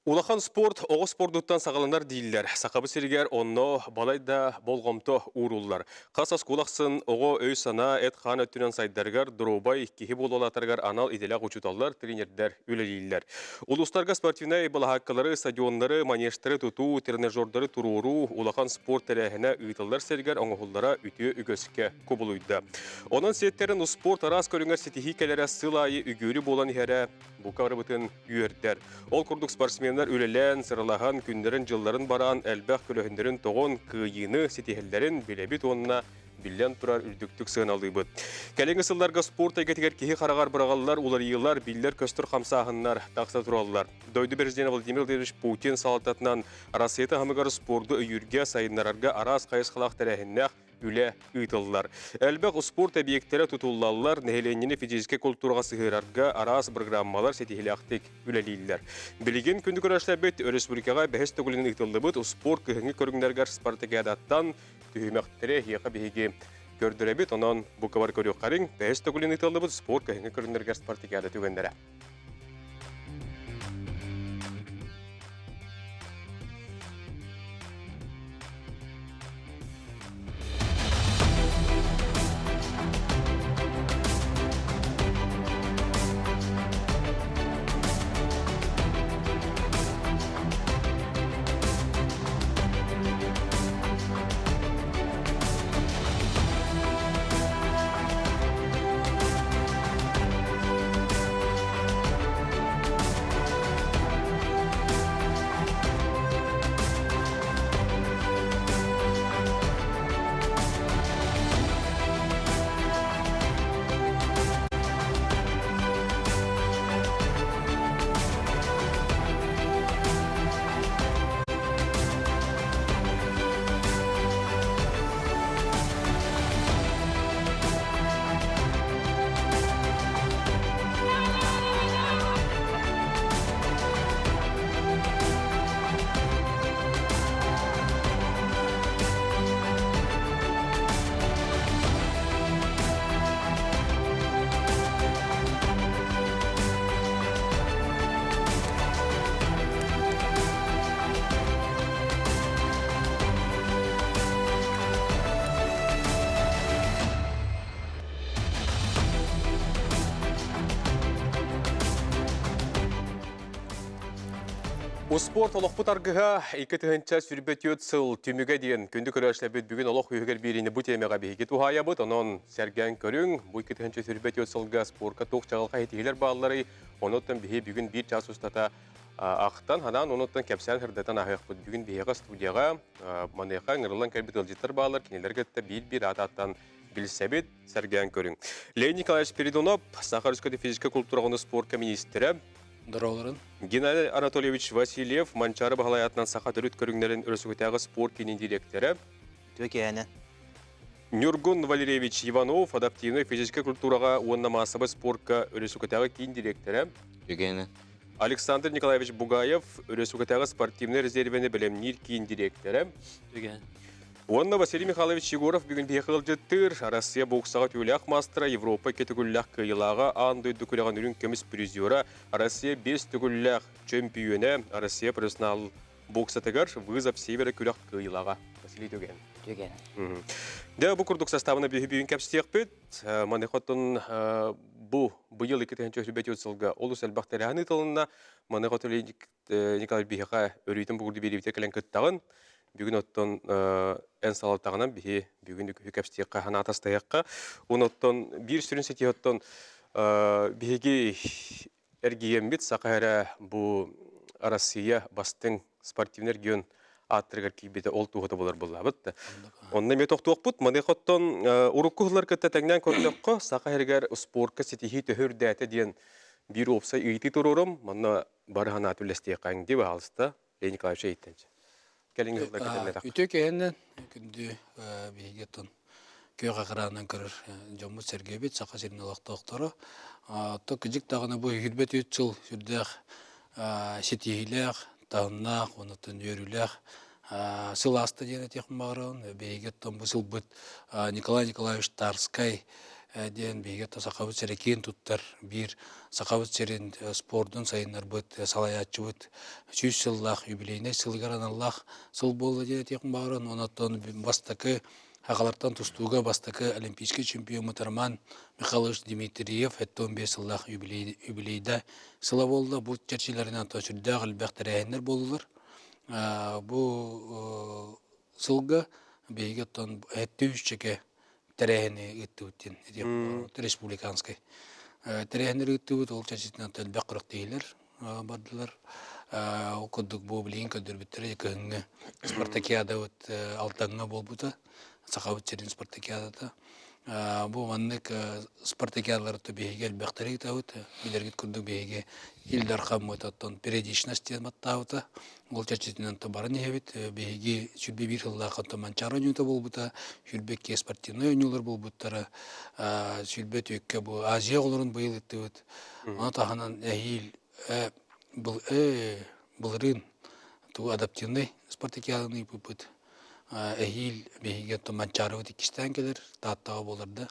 Улахан спорт оҕо спордуттан саҕаланар дииллэр. Сахабыт сиригэр онно балайда болҕомто ууруллар. Хас оскуола ахсын оҕо өй-санаа, эт-хаан өттүнэн сайдарыгар, доруобай киһи буолалаатарыгар анал идэлээх учууталлар, тренердэр үлэлииллэр. Улуустарга спортивнай былаһааккалары, стадионнары, манежтары тутуу, тренажердары туруоруу, улахан спорт тэрээһинэ ыытыллар сиригэр оҥоһуллара үтүө үгэскэ кубулуйда. Онон сиэттэрин успуорт араас көрүҥэр ситиһии кэлэрэ сыл аайы үгүөрү буолан иһэрэ бука барыбытын үөрдэр. Ол курдук спортсменнар үлэлээн, сыралаһан, күннэрин-дьылларын бараан, элбэх көлөһүннэрин тоҕон, кыайыыны ситиһэллэрин билэбит уонна биллэн турар үрдүктүк сыаналыыбыт. Кэлиҥҥи сылларга спорт эйгэтигэр киһи хараҕар быраҕаллар уларыйыылар, биллэр-көстөр хамсааһыннар тахса тураллар. Дойду президенэ Владимир Владимирович Путин салалтатынан Арассыыйа таһымыгар спорду өйүүргэ, сайыннарарга араас хайысхалаах тэрээһиннээх үлэ ыытыллар. Элбэх успуорт эбийиэктэрэ тутуллаллар, нэһилиэнньэни физическэй култуураҕа сыһыарарга араас программалар ситиһилээхтик үлэлииллэр. Билигин күндү көрөөччүлэрбит өрөспүүбүлүкэҕэ бэһис төгүлүн ыытыллыбыт успуорт кыһыҥҥы көрүҥнэригэр спартакиадаттан түһүмэхтэри эһиэхэ биһиги көрдөрөбүт. Онон бу кыбар көрүөххэриҥ бэһис төгүлүн ыытыллыбыт спорт кыһыҥҥы көрүҥнэригэр спартакиада түгэннэрэ. Успуорт олохпут аргыһа 2024 сыл түмүгэ диэн күндү көрөөччүлэрбит бүгүн олох үһүгэр биэриини бу тиэмэҕэ биһиги туһаайабыт. Онон сэргээн көрүҥ, бу 2024 сылга спорка туох чаҕылхай ситиһиилэр баалларый? Онуттан биһи бүгүн биир чаас устата ахтан, ханаан онуттан кэпсээн сырдатан аһыахпыт. Бүгүн биһиэхэ студияҕа маныаха ыҥырыллан кэлбит ыалдьыттар бааллар. Кинилэргэ кытта биир-биир аат-ааттан билсэбит, сэргээн көрүҥ. Леонид Николаевич Спиридонов, Саха Өрөспүүбүлүкэтин физическэй култуураҕа уонна спорка миниистирэ. Здороволорун. Геннадий Анатольевич Васильев, Манчаары Баһылай аатынан саха төрүт көрүҥнэрин өрөспүүбүлүкэтээҕи спорт киинин дириэктэрэ. Үтүө киэһэнэн. Ньургун Валерьевич Иванов, адаптивнай физическэй культураҕа уонна маассабай спорка өрөспүүбүлүкэтээҕи киин дириэктэрэ. Үтүө Александр Николаевич Бугаев, өрөспүүбүлүкэтээҕи спортивнай резервэни бэлэмниир киин дириэктэрэ. Үтүө Уонна Василий Михайлович Егоров бүгүн биһиэхэ ыалдьыттыыр. Россия боксаҕа түүлээх маастара, Европа икки төгүллээх кыайыылааҕа, аан дойду күрэҕин үрүҥ көмүс призера, Россия биэс төгүллээх чөмпүйүөнэ, Россия профессионал боксатыгар Вызов Севера күрэх кыайыылааҕа Василий Түгэн. Түгэн. Дьэ, бу курдук составына биһи бүгүн кэпсиэхпит. Маныхаттан бу быйыл 2024 сылга олус элбэх тэрээһин ыытылынна. Маныхат Николай биһиэхэ өрүүтүн бугурду биэриибитэ кэлэн кыттаҕын. Бүгүн оттон эн салалтаҕынан биһи бүгүн үкүһү кэпсиэххэ, санаатастайыахха. Уон оттон биир сүрүн ситиһи оттон биһиги эргийэммит саха эрэ бу Россия бастыҥ спортивный регион ааттарыгар киирбитэ ол туоһута буолар буоллаабыт да. Онно эмиэ тохтуохпут. Маныаха оттон урукку сыллар кытта тэҥнээн көрдөххө, саха сиригэр спорка ситиһии төһө үрдээтэ диэн биир уопсай ыйытыы туруорум. Манна бары санаат үллэстиэххэҥ дии баһаалыста Леонид Николаевич эйиттэнчи. Кэлиҥҥи сылларга кэтэннэтэх. Үтүө киһинэн күндү биһиги оттон күөх экранынан көрөр дьоммут сэргэбит Саха сирин олохтоохторо. Оттон кыдьык даҕаны бу сүүрбэ түөрт сыл сүрдээх ситиһиилээх, таһымнаах, онуттан үөрүүлээх сыл ааста диэн этиэхпин баҕарабын. Биһиги оттон бу сылбыт Николай Николаевич Тарскай Диэн биһиги Сахабыт сирэ киэн туттар биир Сахабыт сирин спордун сайыннарбыт салайааччыбыт 100 сыллаах юбилейнай сылыгар аналлаах сыл буолла диэн этиэхпин баҕаран. Онон бастакы Хахалартан тустууга бастакы олимпийский чемпиоммут Роман Михайлович Дмитриев 75 сыллаах юбилейда сыла буолла. Бу чэрчилэринэн сүрдээх элбэх тэрээһиннэр буоллулар. Бу сылга биһиги оттон 700 тэрээһини ыыттыбыт диэн республиканскай тэрээһиннэри ыыттыбыт. Ол чэрчитинэн элбэх күрэхтэһиилэр бардылар. Ол курдук бу билигин көрдөрбүттэрэ кыһыҥҥы спартакиадабыт Алтаҥҥа буолбута, Сахабыт сирин спартакиадата. Бу маннык спартакиадалары биһиги элбэхтэри ыытабыт. Билэргит курдук биһиги Ил Дархаммыт оттон периодичность диэн баттаабыта. Ол чэрчитинэн баран иһэбит. Биһиги 21 сыллаах оттон Манчаары оонньуута буолбута, 22 спортивнай оонньуулар буолбуттара, 24 бу Азия оҕолорун быйыл ыыттыбыт. Ону таһынан эһиил былырыын тугу адаптивнай спартакиаданы ыыппыппыт. Эһиил биһиги оттон Манчаарыбыт иккистээн кэлэр, Тааттаҕа буолар да.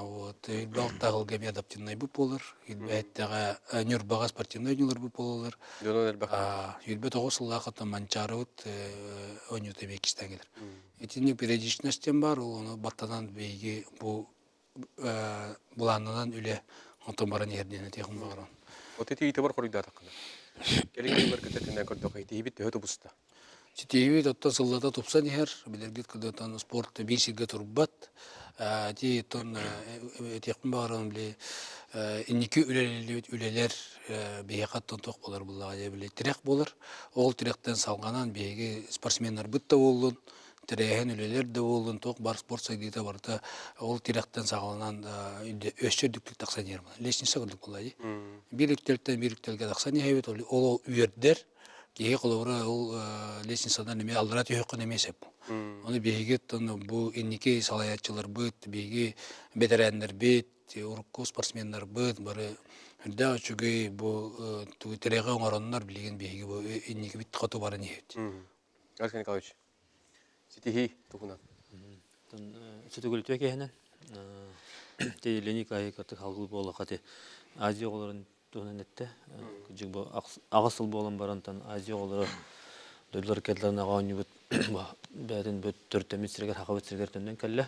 Вот Илбэ алтаҕылга эмиэ адаптивнайбыт буолар. Илбэ эттэҕэ Ньурбаҕа спортивнай оонньууларбыт буолаллар. Дьонун элбэх. 29 сыллаах оттон Манчаарыбыт оонньуута эмиэ иккистээн кэлэр. Итинник периодичность диэн баар, ол ону баттанан биһиги бу былааннанан үлэ онтон баран иһэр диэн этиэхпин баҕарабын. Вот ити ыйытыбар хоруйдаатаххына. Кэлин ыйылар кытта көрдөххө итиһибит төһө тубуста? Ситиһиибит оттон сыллата тупсан иһэр. Билэргит курдук спорт биир сиргэ турбат. Ити оттон этиэхпин баҕарабын били инники үлэлиллибит үлэлэр биһиэхэ оттон туох буолар буоллаҕа дии били тирэх буолар. Ол тирэхтэн салҕанан биһиги спортсменнарбыт да буоллун, тэрээһин үлэлэр да буоллун, туох бар спорт сайдыыта барыта ол тирэхтэн саҕаланан өссө үрдүктүк тахсан иһэр. Лестница курдук буолла дии. Биир үктэлтэн биир үктэлгэ тахсан иһэбит, ол үөрдэр. Киһи холобура ол лестницадан эмиэ аллара түһүөххүн эмиэ сөп. Ону биһиги бу инники салайааччыларбыт, биһиги бэтэрээннэрбит, урукку спортсменнарбыт бары үрдээх үчүгэй бу тирэҕи оҥороннор билигин биһиги бу инникибит хоту баран иһэбит. Алексей Николаевич, ситиһии туһунан. Сөтөгүлүтүө киһинэн ти Леонид Николаевич халгыл буолла ти Азия оҕолорун туһунан эттэ. Кырдьык бу аҕыс сыл буолан барантан Азия оҕолоро дойдулар кэллэрин аҕа оонньуубут бэйэтин бу төртөммүт сиригэр хахабыт сиригэр төннөн кэллэ.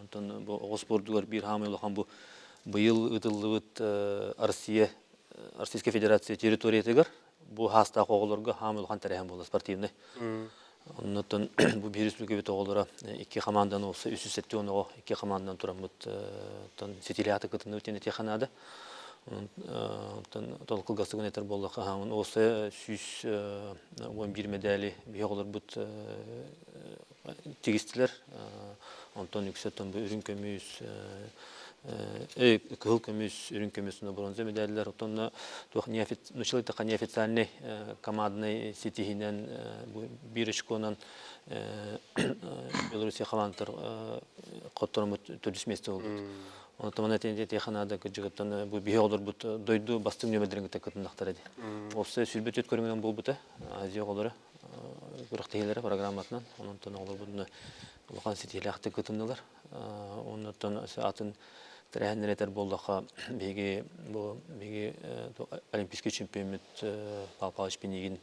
Онтон бу оҕо спордугар биир хаамай улахан бу быйыл ыытыллыбыт Россия Российская Федерация территориятыгар бу хаастаах оҕолорго хаамай улахан тэрээһин буолла спортивный. Оннуттан бу биир республикабыт оҕолоро икки хамаандан уопсай 370 оҕо икки хамаандан тураммыт ситиилээхтик кытынныбыт диэн этиэххэ наада. Онтон толкулгастыгын этэр буоллахха, уопсайа 111 мэдээли биһи оҕолорбут тигистилэр. Онтон үксэттэн бу үрүҥ көмүс, кыһыл көмүс, үрүҥ көмүс уонна бронза медаллар. Оттон туох неофициальный командный ситиһинэн бу биир очконан Белоруссия хамаандатар хоттороммут төрдүс миэстэ буолбут. Онтон манна этиэхэ наада кырдьыгыттан бу биһи оҕолорбут дойду бастыҥ нүөмэрдэрин кытта кытыннахтара дии. Уопсай 24 көрүҥүнэн буолбута Азия оҕолоро күрэхтэһиилэрэ программатынан. Онтон оҕолорбут улахан ситиһиилээхтик кытыннылар. Оннуттан атын тэрээһиннэр этэр буоллахха, биһиги бу биһиги олимпийский чемпиоммут Павел Павлович Пинигин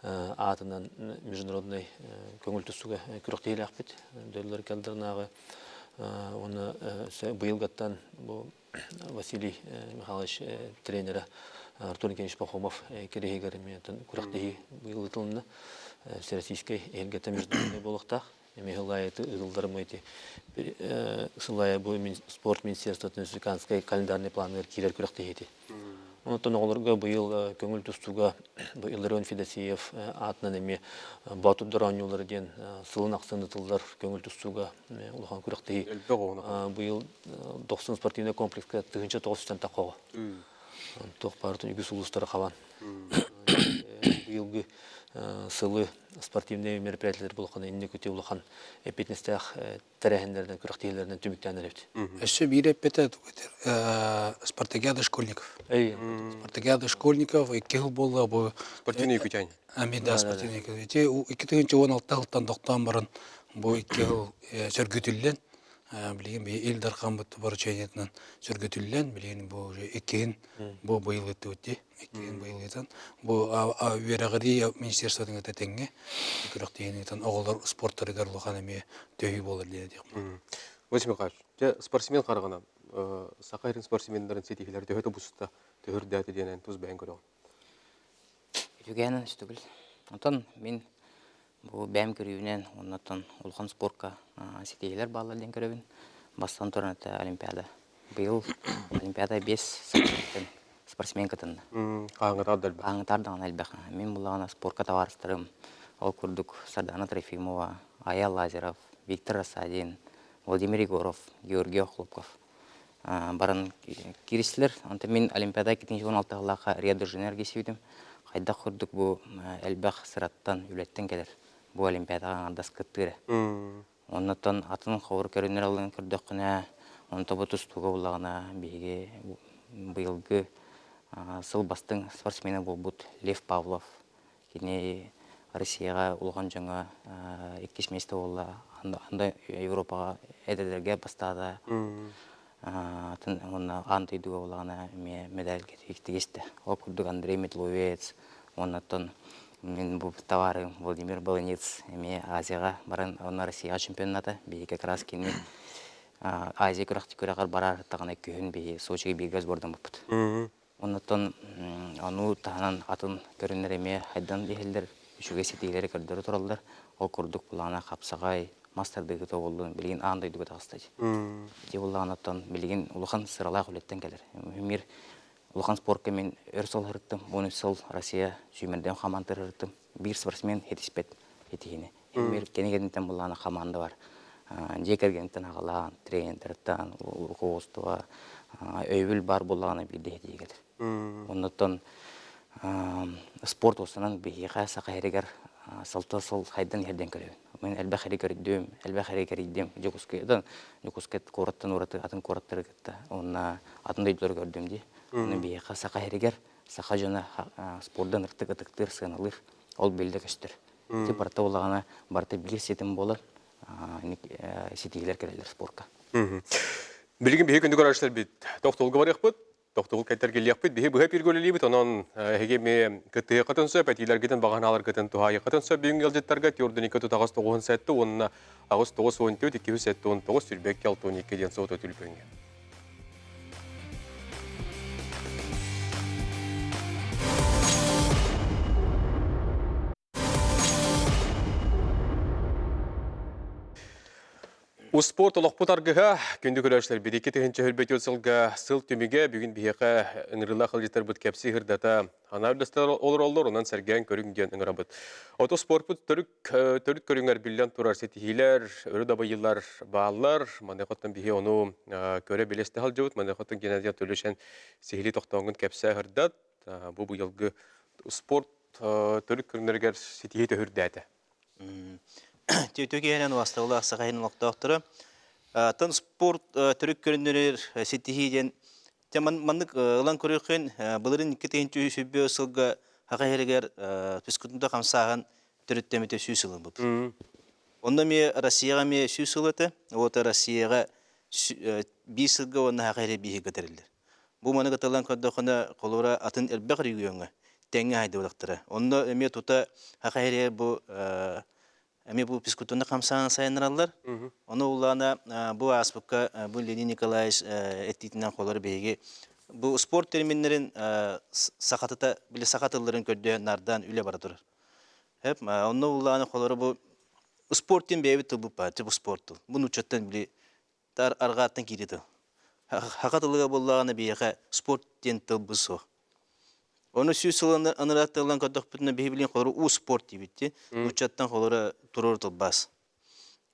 аатынан международный көҥүл тустууга күрэхтэһиилээхпит. Дойдулар кэлдэрнааҕы уонна быйылгаттан бу Василий Михайлович тренерэ Артур Николаевич Пахомов кириһигэр эмиэ күрэхтэһии быйыл ыытылынна. Всероссийскай эһилгэтэ международный буолуохтаах. Эмиэ сыллаайы ыытыллар ити сыллаайы бу спорт министерствотын республиканскай календарный планыгар киирэр күрэхтэһиити. Онтон оҕолорго быйыл көҥүл тустууга бу Илларион Федосеев аатынан эмиэ Боотурдар оонньуулара диэн сылын ахсын ыытыллар көҥүл тустууга улахан күрэхтэһии. Быйыл Дохсун спортивнай комплекска 1900 тахха оҕо. Туох баартын үгүс улуустары хабан. Быйылгы сылы спортивнай мероприятиелер булахан инники улахан эппиэтинэстээх тэрээһиннэринэн күрэхтэһиилэринэн түмүктээн эрэбит. Өссө биир эппитэ спартакиада школьников. Спартакиада школьников икки сыл буолла бу Спортивный якутянин. Ами да спортивный якутянин. Ити 2016 сылтан тохтоон баран бу икки сыл сөргүтүллэн. Билигин биһи Ил Дархаммыт поручениетынан сөргүтүллэн, билигин бу уже иккиһин бу быйыл ыыттыбыт дии. Иккиһин быйыл ыытан, бу үөрэҕирии министерствотын кытта тэҥҥэ күрэхтэһиини ыытан оҕолор спорттарыгар улахан эмиэ төһүү буолар диэн этиэхпин. Василий Михайлович, дьэ спортсмен хараҕынан Саха сирин спортсменнарын ситиһиилэрэ төһө тубуста, төһө үрдээтэ диэн эн тус бэйэҥ көрөҕүн? Үтүгээн үстүгүл. Онтон мин бу бэйэм көрүүбүнэн уоннаттан улахан спорка ситиһиилэр бааллар диэн көрөбүн. Бастатан туран это Олимпиада. Быйыл Олимпиада биэс спортсмен кытынна. Хаһааҥҥытаар да элбэх. Хаһааҥҥытаар даҕаны элбэх. Мин буллаҕына спорка табаарыстарым ол курдук Сардана Трофимова, Ая Лазарев, Виктор Рассадин, Владимир Егоров, Георгий Охлопков баран кииристилэр. Онтон мин Олимпиада 2016 сыллаахха Рио-де-Жанейро киирсибитим. Хайдах курдук бу элбэх сыраттан, үлэттэн кэлэр. Бу Олимпиадаҕа аҥардас кыттыыра. Оннуттан атын ховор көрүнэр алын көрдөххүнэ, онто бу тустууга буллаҕына биһиги быйылгы сыл бастыҥ спортсмена буолбут Лев Павлов Кини Россияҕа улахан дьоҥҥо иккис миэстэ буолла. Анда Европаҕа эдэрдэргэ бастаата. Атын уонна аан дойдуга буоллаҕына эмиэ медальга тигистэ. Ол курдук Андрей Метловец уоннаттан мин бу товарым Владимир Баланец эмиэ Азияҕа баран уонна Россияҕа чемпионната. Биһиги как раз кини Азия күрэҕэр барар даҕаны күһүн биһи Сочига бииргэ сбордаммыппыт. Оннуттан ону таһынан атын көрүҥнэр эмиэ хайдан иһэллэр, үчүгэй ситиилэри көрдөрө тураллар. Ол курдук былаана хапсаҕай, мас тардыыта буоллун, билигин аан дойдуга таҕыста дии. Ити буоллаҕына билигин улахан сыралаах үлэттэн кэлэр. Мир улахан спорка мин өр сыл сырыттым, 13 сыл Россия сүүмэрдээн хамаандатыгар сырыттым. Биир спортсмен хитиспэт хитиһини. Мир кини кэнниттэн буллаҕына хамаанда бар. Дьиэ кэргэниттэн аҕалаан, тренердэртэн, руководство өйөбүл баар буоллаҕына биирдэ иһитии кэлэр. Оннуттан спорт уостанан биһиэхэ саха сиригэр сылтан сыл хайдан иһэрдэн көрөбүн. Мин элбэх эри көрдүм, элбэх эри кэрийдим. Дьокуускайдан, Дьокуускай куораттан ураты атын куораттары кытта уонна атын дойдулары көрдүм дии. Онон биһиэхэ саха сиригэр саха дьоно спордан ытык ытыктыыр, сыаналыыр. Ол биллэ көстөр. Ити барыта буоллаҕына барыта биир ситим буолар, ситиһиилэр кэлэллэр спорка. Билигин биһи күндү көрөөччүлэрбит тохтобулга барыахпыт, тохтобул кэллиэхпит, биһи быһа эпииргэ үлэлиибит, онон эһиги эмиэ кыттыһыаххытын сөп, этиилэргитин баҕанааларгытын туһаайыаххытын сөп бүгүҥҥү ыалдьыттарга түөрт тутаҕас тоҕуһун сэттэ уонна аҕыс тоҕус уон түөрт икки үс сэттэ уон тоҕус сүүрбэкки алта уон икки диэн суоту түлпөҥҥө. Успуорт олохпут аргыһа, күндү көрөөччүлэрбит 2024 сылга сыл түмүгэ бүгүн биһиэхэ ыҥырыылаах ыалдьыттарбыт кэпсии сырдата анаар үлэстэр олороллор, онон сэргээн көрүҥ диэн ыҥырабыт. Ото спорпут төрүт төрүт көрүҥэр биллэн турар ситиһиилэр, өрө дабайыылар бааллар. Маныхаттан биһи ону көрө билэ сылдьыбыт. Маныхаттан Геннадий Анатольевич сиһилии тохтооҥҥун кэпсээ сырдат. Бу быйылгы спорт төрүт көрүҥнэригэр ситиһии төһүрдээтэ. Түтү киһинэн уастабылаах саха иһин олохтоохторо. Тон спорт төрүт көрүҥнэригэр ситиһии диэн маннык ылан көрүөххүн былырын 2003 сылга саха иһэригэр физкультура хамсааһын төрүттэммитэ сүүс сылын бут. Онно эмиэ Россияҕа эмиэ сүүс сыл этэ. Вот Россияҕа биир сылга уонна саха иһэрэ бииһи көтөрүллэр. Бу маны кыталан көрдөххүнэ, холобура атын элбэх региоҥҥа тэҥҥэ хайдыбатахтара. Онно эмиэ тута саха сиригэр бу эмиэ бу физкультурнай хамсааһын сайыннараллар. Ону улаана бу ааспыкка бу Ленин Николаевич этиитинэн холор биһиги бу спорт терминнэрин сахатыта били саха тылларын көрдөөн нардаан үлэ бара турар. Хэп онно улаана холоро бу спорт диэн бэйэбит тылбыт баар, бу спорт тыл. Бу нууччаттан били тар арҕааттан киирии тыл. Хаха тылыга буоллаҕына биһиэхэ спорт диэн тылбыт суох. Ону сүүс сыл анараа тыллан көрдөхпүтүнэ биһи билин холору уу спорт диибит дии. Нууччаттан холоро туруору тылбаас.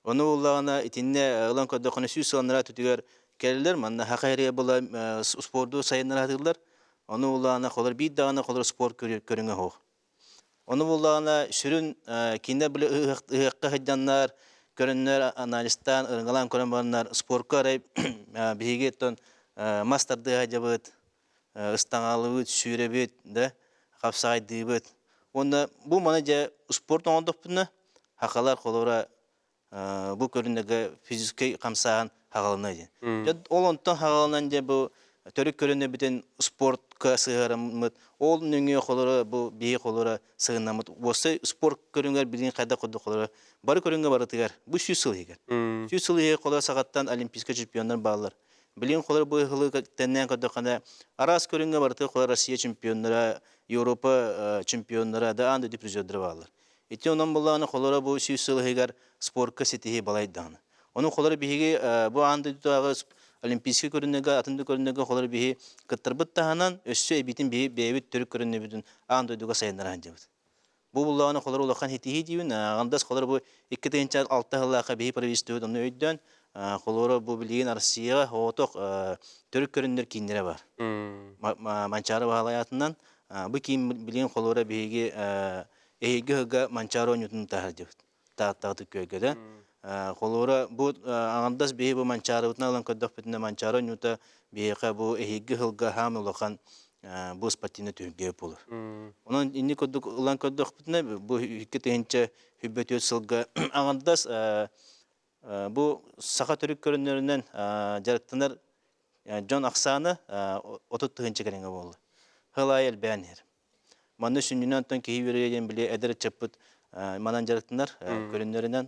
Ону буоллаҕына итиннэ ылан көрдөххүнэ сүүс сыл анараа түтүгэр кэллэр манна хаха эрэ була спорду сайыннаратыллар. Ону буоллаҕына холор биир даҕаны холор спорт көрүҥэ суох. Ону буоллаҕына сүрүн кинилэр били ыһыахха сылдьаннар, көрөннөр, анализтаан, ырыҥалаан көрөн бараннар спорка арай биһиги оттон мас тардыһа сылдьабыт, ыстаҥалыыбыт, сүүрэбит, да, хапсаҕайдыыбыт. Уонна бу маны дьэ спорт оҥордохпутуна, сахалар холобура бу көрүнэргэ физическэй хамсааһын хаҕалана диэн. Дьэ ол онтон хаҕаланан дьэ бу төрүт көрүнэбитин спортка сыһыараммыт, ол нөҥүө холоро бу биһи холоро сыһыннаммыт. Уоссай спорт көрүҥэр билигин хайдах курдук холоро бары көрүҥҥэ барытыгар бу 100 сыл иһигэр. 100 сыл иһигэр холоро саҕаттан олимпийскай чемпионнар бааллар. Билигин холоро бу ыһылы тэннээн көрдөххүнэ араас көрүҥҥэ барытыгар холоро Россия чемпионнара, Европа чемпионнара да аан дойду призердара бааллар. Ити онон буллаҕына холоро бу 100 сыл иһигэр спортка ситиһии балайдаҕына. Ону холоро биһиги бу аан дойдутааҕы олимпийскай көрүннэргэ, атын да көрүннэргэ холоро биһи кыттарбыт таһынан өссө эбиитин биһи бэйэбит төрүт көрүннэбитин аан дойдуга сайыннара сылдьабыт. Бу буллаҕына холоро улахан ситиһии диибин. Андас холоро бу 2006 сыллаахха биһи правительствобыт онно өйдөөн холоро бу билигин Россияҕа соҕотох төрүт көрүннэр кииннэрэ бар. Манчаары Баһылай аатынан бу киин билигин холоро биһиги эһиги ыһыга Манчаары оонньуутун таһардыбыт. Тааттаҕытык күөлгэ Холура бу аҥардас биһи бу Манчаарыбытын ылан көрдөхпүтүнэ Манчаары оонньуута биһиэхэ бу эһиги ыһылга хаам улахан бу спортивный түһүлгэ буолар. Онон инни курдук ылан көрдөхпүтүнэ бу 2024 сылга аҥардас бу саха төрүт көрүннэринэн дьарыктанар дьон ахсаана 30 тыһыынча кэриҥэ буолла. Сыл аайы элбээн иһэр. Манна сүнньүнэн оттон киһи үөрүйэ диэн били эдэр ыччаппыт манан дьарыктанар көрүннэринэн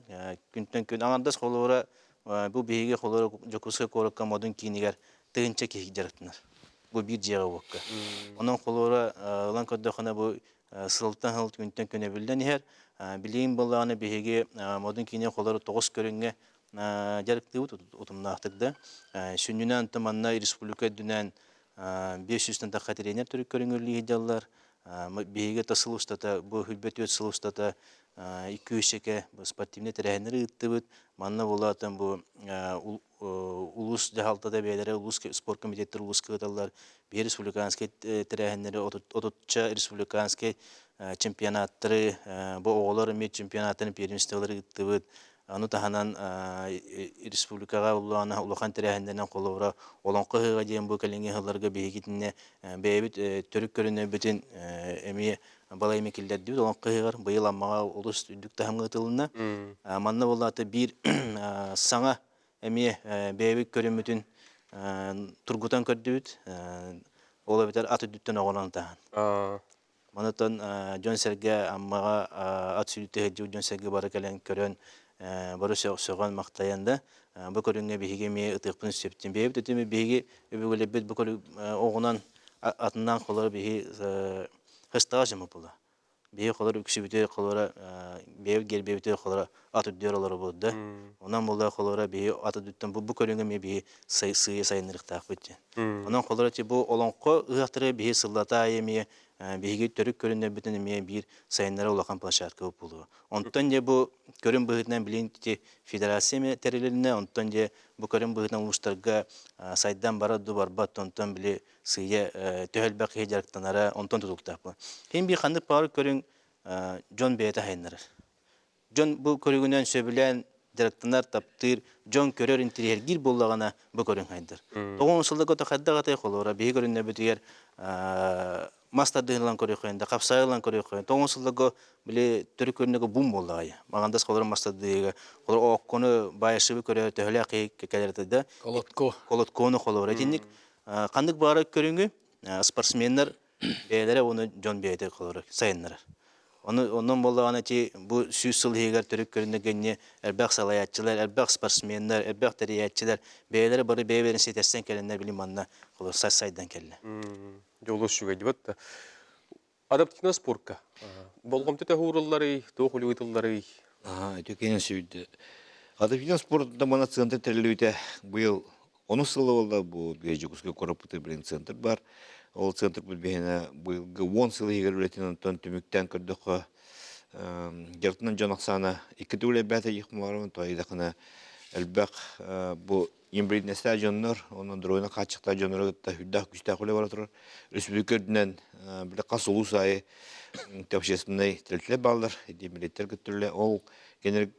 күнтэн күн аҥардас холобура бу биһиги холобура Дьокуускай куоракка Модун киинигэр тыһыынча киһи дьарыктанар. Бу биир дьиэҕэ уокка. Онон холобура ылан көрдөххүнэ бу сылтан сыл күнтэн күн эбиллэн иһэр. Билигин буоллаҕына биһиги Модун киинин холобура тоҕус көрүҥҥэ дьарыктыыбыт утумнаахтык да. Сүнньүнэн онтон манна республика үрдүнэн 500 тахха тренер төрүт көрүҥүллүү сылдьаллар. Биһиги та сыл устата, бу 24 сыл устата 200 спортивный тэрээһиннэри ыыттыбыт. Манна буолаатын бу улуус дьаһалтата бэйэлэрэ улуус спорт комитеттэр улууска ыыталлар. Биһи республиканскай тэрээһиннэри отутча республиканскай чемпионаттары, бу оҕолор эмиэ чемпионаттарын первенстволары ыыттыбыт. Ону таһынан республикаҕа улахан улахан тэрээһиннэринэн холобура Олоҥхо ыһыаҕа диэн бу кэлиҥҥи сылларга биһигитинэ бэйэбит төрүт көрүнэрбитин эмиэ балай эмэ киллэрдибит Олоҥхо ыһыаҕар быйыл Аммаҕа олус үрдүк таһымҥа ыытылынна. Манна буоллаата биир саҥа эмиэ бэйэбит көрүммүтүн тургутан көрдүбүт. Ол эбэтэр ат үрдүттэн оҕолон таһан. Манытан дьон-сэргэ Аммаҕа ат сүүрдэ сылдьыбыт дьон-сэргэ бары кэлэн көрөн, бары сөҕөн-махтайан да, бу көрүҥҥэ биһиги эмиэ ытыахпын сөптүн. Бэйэбит өтүмү биһиги өбүгэлэрбит бу көрүҥ оҕунан атынан холоро биһи хыстаҕа дьомо була. Биһи холор үксүбүтү холоро бэйэбит гербэбити холоро ат үрдүөр олоробут да. Онон була холоро биһи ат үрдүттэн бу бу көрүҥҥэ эмиэ биһи сыыйа сайыннарыахтаахпыт диэн. Онон холоро бу олоҥхо ыһыахтары биһи сыллата аайы эмиэ биһиги төрүт көрүннэрбитин эмиэ биир сайыннара улахан площадка буолуо. Онтон дьэ бу көрүн быһыытынан билин ити федерация эмиэ тэрилиннэ, онтон дьэ бу көрүн быһыытынан улуустарга сайдан барар ду барбат, онтон били сыыйа төһө элбэх киһи дьарыктанара онтон тутулуктаах буолар. Ким биир ханнык баҕар көрүҥ дьон бэйэтэ сайыннарар. Дьон бу көрүҥүнэн сөбүлээн дьарыктанар, таптыыр, дьон көрөр, интириэһиргиир буоллаҕына бу көрүҥ хайдар. Тоҕо сылларга то хайдах атай холуора биһи көрүннэрбитигэр мас тардыһын көрүөххэ да хапсаайы ылан көрүөххэ тоҕо сылларга били төрүт көрүннэргэ бум буоллаҕай маҕандас холоро мас тардыһыыга холоро ооккону баайашыбы көрө төһөлөөх киһи кэлэр да Колотко. Колоткону холоро итинник ханнык баҕарар көрүҥү спортсменнар бэйэлэрэ уонна дьон бэйэтэ холоро сайыннарар. Ону онон буоллаҕына ити бу 100 сыл иһигэр төрүт көрүннэргэ элбэх салайааччылар, элбэх спортсменнар, элбэх тэрийээччилэр бэйэлэрэ бары бэйэ-бэйэлэрин ситэрсэн кэлэннэр били манна холор сайдан кэллэ. Дьолу үчүгэйдибэт да. Адаптивно спортка. Болҕомто төһө уурулларый, туох үлэ ыытылларый? Ити кэнэ сүйдэ. Адаптивно спорт мана центр тэрилүүтэ быйыл онус сыла буолла бу Дьокуускай куораппытыгар билин центр бар. Ол центр биһиэнэ быйылгы 10 сыл иһигэр үлэтин онтон түмүктээн көрдөххө дьарытынан дьон ахсаана икки төгүл элбээтэ диэх баҕарабын тоҕо элбэх бу инвалидностаах дьоннор онон доруобуйаны хааччахтаах дьоннору кытта үрдээх күүстээх үлэ бара турар. Республика үрдүнэн били хас улуус аайы общественнай тэрилтэлэр бааллар, инвалидтэр кытта үлэ. Ол кинилэр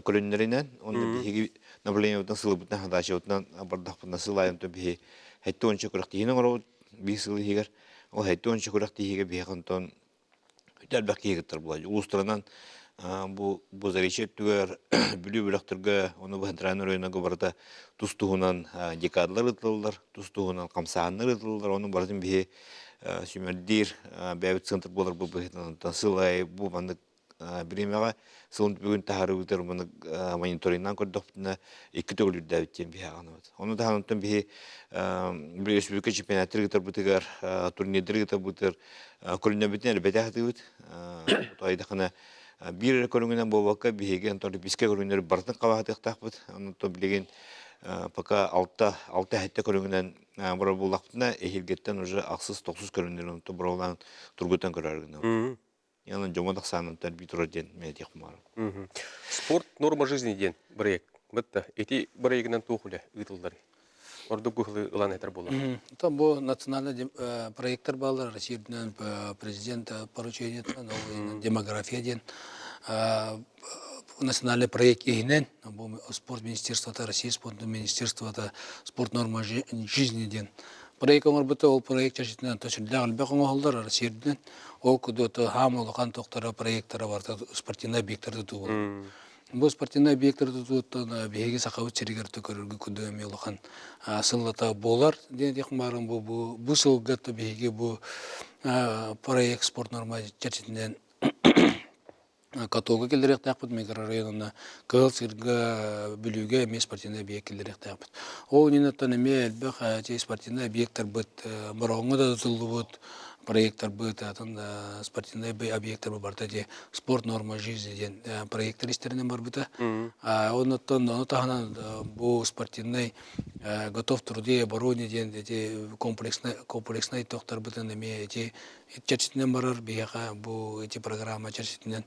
көрүннэринэн уонна биһиги направлениебытынан сылыбытынан хатаачыбытынан бардахпытына сыл аайы биһи 70 күрэхтиһиини оҥоробут биир сыл иһигэр. Ол 70 күрэхтиһиигэ биһиэхэ онтон элбэх киһи кыттар буолар. Улуустарынан. Бу бу Заречье өттүгэр Бүлүү бөлөхтөргө, ону Центральный районнарга барыта тус-туһунан декадалар ыытыллар, тус-туһунан хамсааһыннар ыытыллар. Ону барытын биһи сүүмэрдиир бэйэбит центр буоларбыт быһыытынан сыл аайы бу маннык бириэмэҕэ сылын бүгүн таһаарыбытыгар маннык мониториннаан көрдөхпүтүнэ икки төгүл үрдээбит диэн биһи ааҕынабыт. Ону таһынан биһи республика чемпионаттары ыытарбытыгар, турнирдары ыытарбытыгар көрүнэбитин элбэтэ сатыыбыт. Айдахына биир эрэ көрүҥүнэн буолбакка биһиги онтон олимпийскай көрүҥнэри барытын хабаһатыахтаахпыт. Онтон билигин пока алта алта сэттэ көрүҥүнэн барар буоллахпытына эһиилгиттэн уже ахсыс тохсус көрүҥнэрин онтон боруобалаан тургутан көрөр гынабыт. Онон дьоҥҥо тахсаанын бии турар диэн мен этиэхпин баҕарабын. Спорт норма жизни диэн проект. Бытта ити проегынан туох үлэ ыытылларый? Ордук быһылы ылан этэр буолар. Там бу национальный проекттар баалар Россия үрдүнэн президент поручениетынан ол демография диэн национальный проект иһинэн бу спорт министерствота Россия спорт министерствота спорт норма жизни диэн проект оҥорбута ол проект чэрчитинэн сүрдээх элбэх оҥоһуллар Россия үрдүнэн ол кудуото хаам улахан тохторо проекттара барыта спортивный объекттары тутуу болар Бу спортивный объекттары тутууттан биһиги Сахабыт сиригэр көрөргө курдук эмиэ улахан сыллата буолар диэн этиэх баарым бу бу бу сылга биһиги бу проект спорт норма чэрчитинэн катога киллэриэхтээхпит микрорайонuna Кыһыл Сыырга Бүлүүгэ эмиэ спортивный объект киллэриэхтээхпит. Ол инниттэн эмиэ элбэх спортивный объекттарбыт Бороҕоҥҥо да тутуллубут проекттарбыт атын спортивный объекттарбыт барыта дии спорт норма жизни диэн проекттар истэринэн барбыта. Оннуттан ону таһынан бу спортивный готов труды и обороне диэн эти комплекснай комплекснай тохтарбытын эмиэ эти чэрчитинэн барар биһиэхэ бу эти программа чэрчитинэн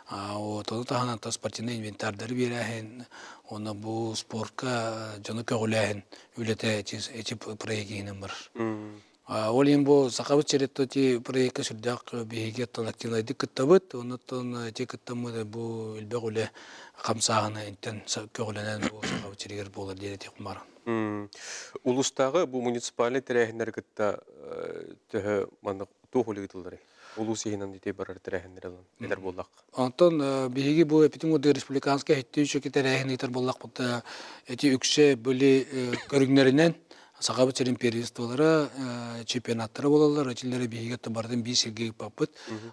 вот ону таһынан спортивный инвентардары биэрээһин уонна бу спортка дьону көҕүлээһин үлэтэ эти эти проект иһинэн барар. Ол иһин бу Сахабыт сирит ити проекка сүрдээх биһиги оттон активнайдык кыттабыт. Оннуттан ити кыттаммыт бу элбэх үлэ хамсааһына интэн көҕүлэнэн бу Сахабыт сиригэр буолар диэн этиэхпин баҕарабын. Улуустааҕы бу муниципальнай тэрээһиннэри кытта төһө маннык туох үлэ ыытылларый? Улуус иһинэн ити барар тэрээһиннэри ылан этэр буоллахха. Онтон биһиги бу эпитин курдук республиканскай иһиттии тэрээһин ыытар буоллахпыт эти үксэ били көрүҥнэринэн Сахабыт сирин первенстволара, чемпионаттара буолаллар. Итилэри биһиги барытын биир сиргэ ыыппаппыт.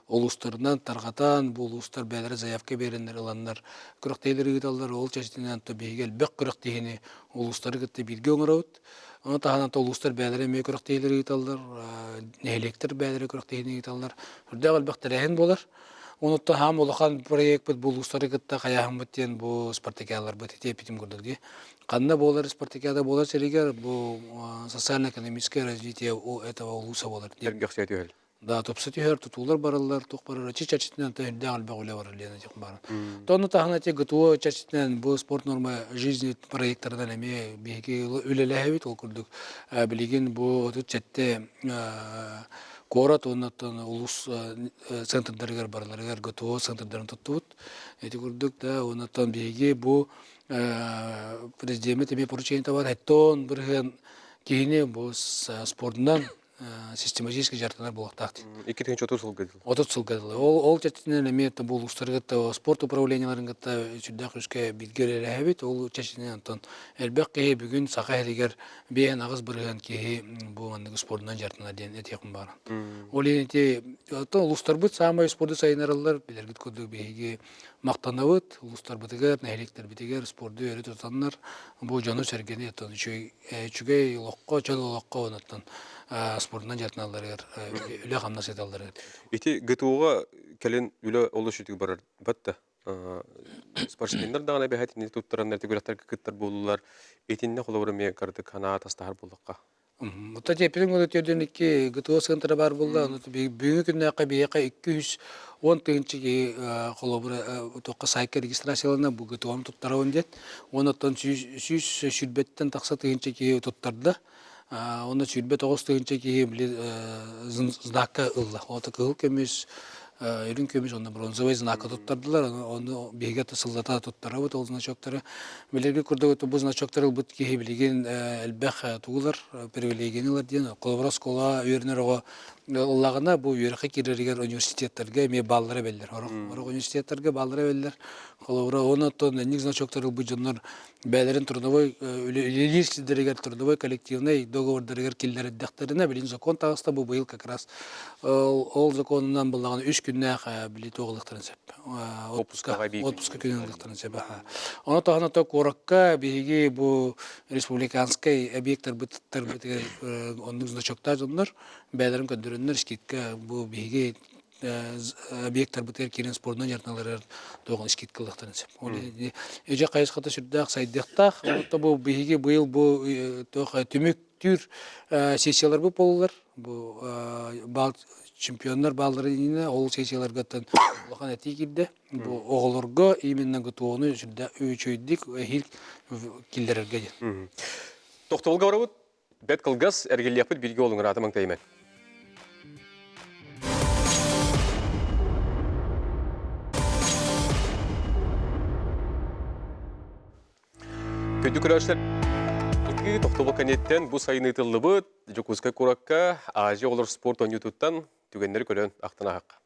Улуустарынан тарҕатан, бу улуустар бэйэлэрэ заявка биэрэннэр ыланнар күрэхтэһиилэри ыыталлар. Ол чэрчитинэн биһиги элбэх күрэхтэһиини улуустары кытта бииргэ оҥоробут. Ону таһынан улуустар бэйэлэрэ эмиэ күрэхтэһиилэри ыыталлар, нэһилиэктэр бэйэлэрэ күрэхтэһиини ыыталлар. Үрдээх элбэх тэрээһин буолар. Онуттан хаам улахан проекпыт бу улуустары кытта хайааһыммыт диэн бу спартакиаларбыт ити эппитим курдук дии. Ханна буолар спартакиада буолар сиригэр бу социально-экономическое развитие этого улууса буолар. Сэргэхсийэ түһэл. Да, тупса түһэр, тутуулар бараллар, туох барар, чи чэрчитинэн үрдээх элбэх үлэ барар диэн этих баар. Тону таһынан эти ГТО чэрчитинэн бу спорт норма жизни проекттарынан эмиэ биһиги үлэлэһэбит ол курдук билигин бу 37 куорат уонна улуус центрдарыгар барыларыгар ГТО центрдарын туттубут. Ити курдук да оннуттан биһиги бу президеммит эмиэ поручение бар эттон бырыһыан киһини бу спордунан систематически дьарыктанар буолуохтаах 2030 сылга дылы. 30 сылга дылы. Ол ол чэрчитинэн эмиэ бу улуустары кытта спорт управлениеларын кытта сүрдээх үскэ бииргэ үлэлэһэбит. Ол чэрчитинэн онтон элбэх киһи бүгүн Саха сиригэр 5-8% киһи бу маннык спордунан дьарыктанар диэн этиэхпин баҕарабын. Ол иһин ити оттон улуустарбыт саамай спорду сайыннараллар билэргит курдук биһиги махтанабыт улуустарбытыгар, нэһилиэктэрбитигэр спорду өрө тутаннар бу дьону-сэргэни оттон үчүгэй үчүгэй олоххо, чөл олоххо онуттан спордунан дьарыктаналларыгар үлэ-хамнас ыыталларыгар. Ити ГТО-ҕа кэлин үлэ олус үчүгэй барар батта. Спортсменнар даҕаны эбэһээт итини туттараннар ити күрэхтэргэ кыттар буоллулар. Итиннэ холобур эмиэ кыратык санаа атастаһар буоллахха. Оттон эппитим курдук 42 ГТО центра баар буолла. Ону бүгүҥҥү күннээххэ биһиэхэ 210 тыһыынча киһи холобура туохха сайтка регистрациялана бу ГТО-ну туттарабын диэн. Уонна оттон 120-тэн тахса тыһыынча киһи туттарда. Уонна 29 тыһыынча киһи били знакка ылла. Ол кыһыл көмүс Үрүҥ көмүс уонна бронзовай знакка туттардылар. Ону биһиги сыллата туттарабыт ол значоктары. Билэрги курдук бу значоктары ылбыт киһи билигин элбэх тугулар привилегияны ылар диэн. Холобура оскуола үөрэнэр оҕо ыллаҕына бу үөрэххэ киирэригэр университеттарга эмиэ бааллара бэллэр. Сорох университеттарга бааллара бэллэр. Холобура онон инник значоктары ылбыт дьоннор бэйэлэрин трудовой үлэлиир сирдэригэр трудовой коллективнай договордарыгар киллэрдэхтэринэ билин закон таҕыста бу быйыл как раз ол законунан буллаҕына үс күннээх били туох сөп отпуска отпуска күнүн ылыахтарын сөп ону таһынан то куоракка биһиги бу республиканскай объекттарбытыгар оннук значоктаах дьоннор бэйэлэрин көрдөрөннөр скидка бу биһиги объекттарбытыгар киирэн спордунан дьарыктаналарыгар туох скидка ылыахтарын сөп. Ол эдьэ хайысхата сүрдээх сайдыахтаах. Онто бу биһиги быйыл бу туох түмүктүүр сессияларбыт буоллулар. Бу баал чемпионнар бааллары иннинэ ол сессияларгаттан улахан этии киирдэ. Бу оҕолорго именно ГТО-ну сүрдээх үчүгэйдик эһиил киллэрэргэ диэн. Тохтобулга барабыт. Бэт кылгас, эргиллиэхпит бииргэ олуҥураата маҥтайымэн. Күндү көрөөччүлэр, тохтобул кэнниттэн бу сайын ыытыллыбыт Дьокуускай куоракка Азия оҕолор спорт оонньуутуттан түгэннэри көрөн ахтан ааһыахха.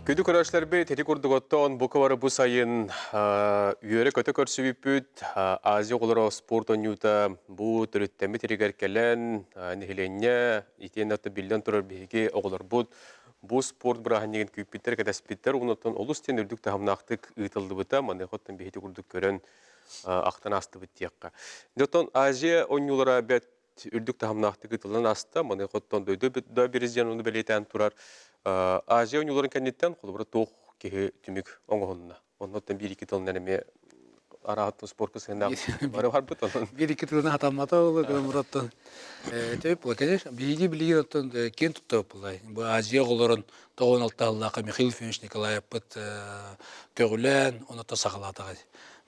Күндү көрөөччүлэрбит, ити курдук оттон бу кыбары бу сайын үөрэ-көтө көрсүбүппүт. Азия оҕолоро спорт оонньуута бу төрүттэммит иригэр кэлэн, нэһилиэнньэ итиэннэ биллэн турар биһиги оҕолорбут бу спорт бырааһынньыгын күүппүттэр, кэтэспиттэр. Онон олус диэн үрдүк таһымнаахтык ыытыллыбыта. Маныаха оттон биһиги курдук көрөн ахтан аастыбыт диэххэ. Оттон Азия оонньуулара бэрт үрдүк таһымнаахтык ыытыллан ааста. Маныаха оттон дойду да президент ону бэлиэтээн турар. Азия оонньууларын кэнниттэн холобура туох киһи түмүк оҥоһунна. Оннуттан биир-икки тылынан эмиэ арааттан спорка сыһыаннаах бары барбыт онон. Биир-икки тылынан хатаммата ол гынан Төп була, конечно, биһиги билигин оттон киэн туттабыт булай. Бу Азия оҕолорун тоҕон алтааллаахха Михаил Ефимович Николаевпыт көҕүлээн, онуттан саҕалаатаҕа.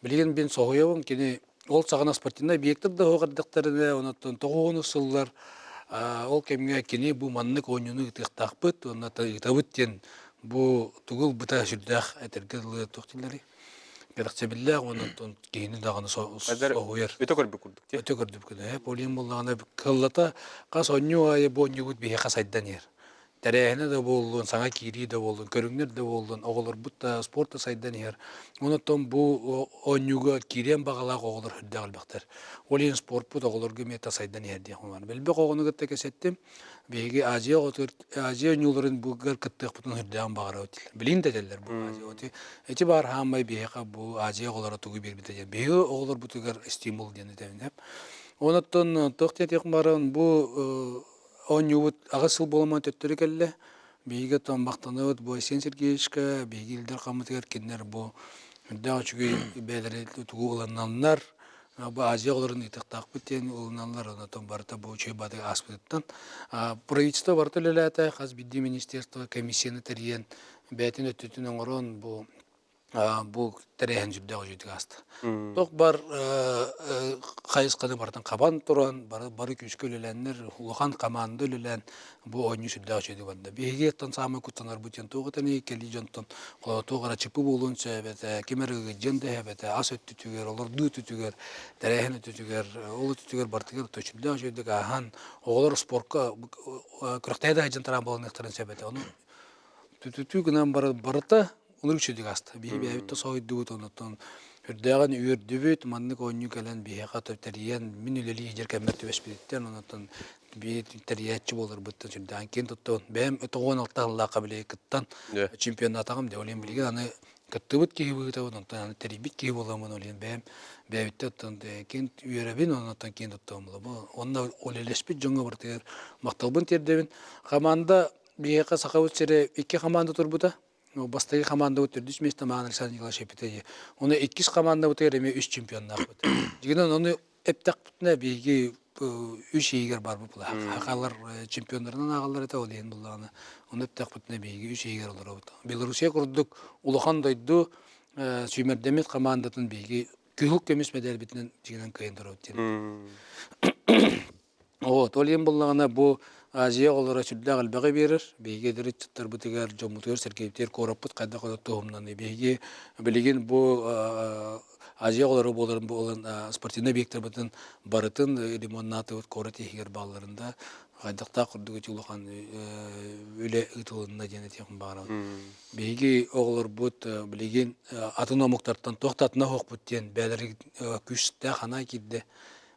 Билигин мин соһуйабын, кини ол саҕана спортивнай объектар да суох эрдэхтэринэ, онуттан тоҕуону сыллар ол кэмҥэ кини бу маннык оонньууну ыытыахтаахпыт уонна ыытабыт диэн бу тугу ылбыта сүрдээх этэргэ дылы туох дииллэрий? Кэрэхсэбиллээх уонна оттон киһини даҕаны соһуйар. Өтө көрбүт курдук дии. Өтө көрдүбүт курдук. Ол иһин буоллаҕына кыллата хас оонньуу аайы бу оонньуубут биһиэхэ сайдан иһэр. Тэрээһинэ да буоллун, саҥа киирии да буоллун, көрүҥнэр да буоллун, оҕолорбут да спорт да сайдан иһэр. Онон бу оонньууга киириэн баҕалаах оҕолор сүрдээх элбэхтэр. Ол иһин спортпут оҕолорго эмиэ сайдан иһэр диэх баар. Элбэх оҕону кытта кэсэттим. Биһиги Азия оҕотугар Азия оонньууларын быгар кыттыахпытын сүрдээҕин баҕарабыт. Билин да этэллэр бу Азия оҕото. Эти баар хаамай биһиэхэ бу Азия оҕолоро тугу биэрбитэ диэн. Биһиги оҕолорбутугар стимул диэн этэбин. Онон туох диэтиэх баран бу оонньуубут аҕыс сыл буоламан төттөрү кэллэ. Биһиги оттон махтанабыт бу Айсен Сергеевичка, биһиги Илдар Хаммытыгар кинилэр бу. Үрдээх үчүгэй бэйэлэри тугу ылыналлар, бу Азия оҕолорун ыытыахтаахпыт диэн ылыналлар, онтон барыта бу үчүгэй баатыгы ааспытыттан. Правительство барыта үлэлээтэ, хас биирдии министерство комиссияны тэрийэн, бэйэтин өттүтүн оҥорон бу бу тэрээһин сүрдээх үчүгэй ааста. Туох бар хайысханы барытын хабан туран, бары, бары күүскэ үлэлээннэр, улахан команда үлэлээн бу оонньуу сүрдээх үчүгэй барда. Биһиги оттон саамай куттанарбыт диэн туох этэ кэлии дьонтон туох эрэ чыпы буолуон сөп этэ, ким эрэ ыгыдьыан да сөп этэ, ас өттүтүгэр, олордуу өттүтүгэр, тэрээһин өттүтүгэр, ол өттүтүгэр барытыгар сүрдээх үчүгэйдик ааһан, оҕолор спорка күрэхтэһэ да сылдьан тараан буоланыахтарын сөп этэ. Ону түтүтүү гынан барыта Оннук үчүгэй ааста. Биһи бэйэбит да соһуйдубут, оннуттан үрдээҕин үөрдүбүт, маннык оонньуу кэлэн биһиэхэ тэрийэн, мин үлэлии сылдьар кэммэр түбэспититтэн, оннуттан биһи тэрийээччи буоларбыттан сүрдээҕин киэн туттабын. Бэйэм 96 сыллаахха били кыттан чемпионатаҕым дьэ, ол иһин билигин аны кыттыбыт киһи быһыытабын, онтон аны тэрийбит киһи буоламмын, ол иһин бэйэм бэйэбиттэн оттон киэн үөрэбин, оннуттан киэн туттабын буолабын. Уонна үлэлэспит дьоҥҥо барытыгар махталбын тиэрдэбин. Команда биһиэхэ Сахабыт сирэ икки команда турбута. Бастакы командабыт төрдүс миэстэ Маан Александр Николаевич эппитэ Оны иккис командабытыгар эмиэ үс чемпионнаахпыт. Дьигинэн ону эптэхпитинэ биһиги үс иһигэр барбыт була. Хахалар чемпионнарынан ааҕаллар этэ ол иһин буллаҕына. Ону эптэхпитинэ биһиги үс иһигэр олоробут. Белоруссия курдук улахан дойду сүүмэрдэммит командатын биһиги кыһыл көмүс мэдээлбитинэн дьигинэн кыайан туробут диэн. Вот, ол иһин буллаҕына бу Азия оҕолоро сүрдээх элбэҕи биэрэр. Биһиги эдэр ыччаттарбытыгар, дьоммутугар сэргэбитигэр куораппыт хайдах эрэ туһумнаный. Биһиги билигин бу Азия оҕолоро буоларын буолан спортивнай объектарбытын барытын ремоннаатыбыт куорат иһигэр баалларын да хайдахтаах курдук ити улахан үлэ ыытылынна диэн этиэхпин баҕарабын. Биһиги оҕолорбут билигин атын омуктартан туох да атына суохпут диэн бэйэлэригэр күүстээх санаа киирдэ.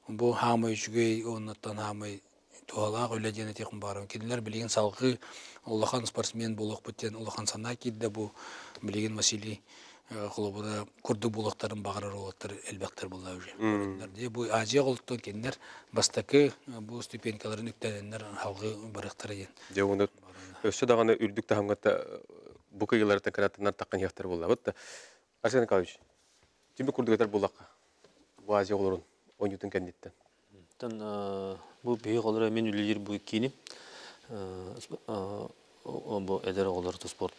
Бу хаамай үчүгэй уоннаттан хаамай туһалаах үлэ диэн этиэхпин баҕарабын. Кинилэр билигин салгыы улахан спортсмен буолуохпут диэн улахан санаа киирдэ бу билигин Василий холобура курдук буолуохтарын баҕарар уолаттар элбэхтэр буолла уже. Бу Азия оҕолоруттан кинилэр бастакы бу ступенькаларын үктэнэннэр салгыы барыахтара диэн. Дьэ уонна өссө даҕаны үрдүк таһымҥа бу кыйыларыттан кынаттанар таххан иһиэхтэр буоллабыт да. Арсен Николаевич, түмүк курдук этэр буоллахха, бу Азия оҕолорун оонньуутун кэнниттэн. Оттон бу биһиги оҕолоро мин үлэлиир бу кииним бу эдэр оҕолор спорт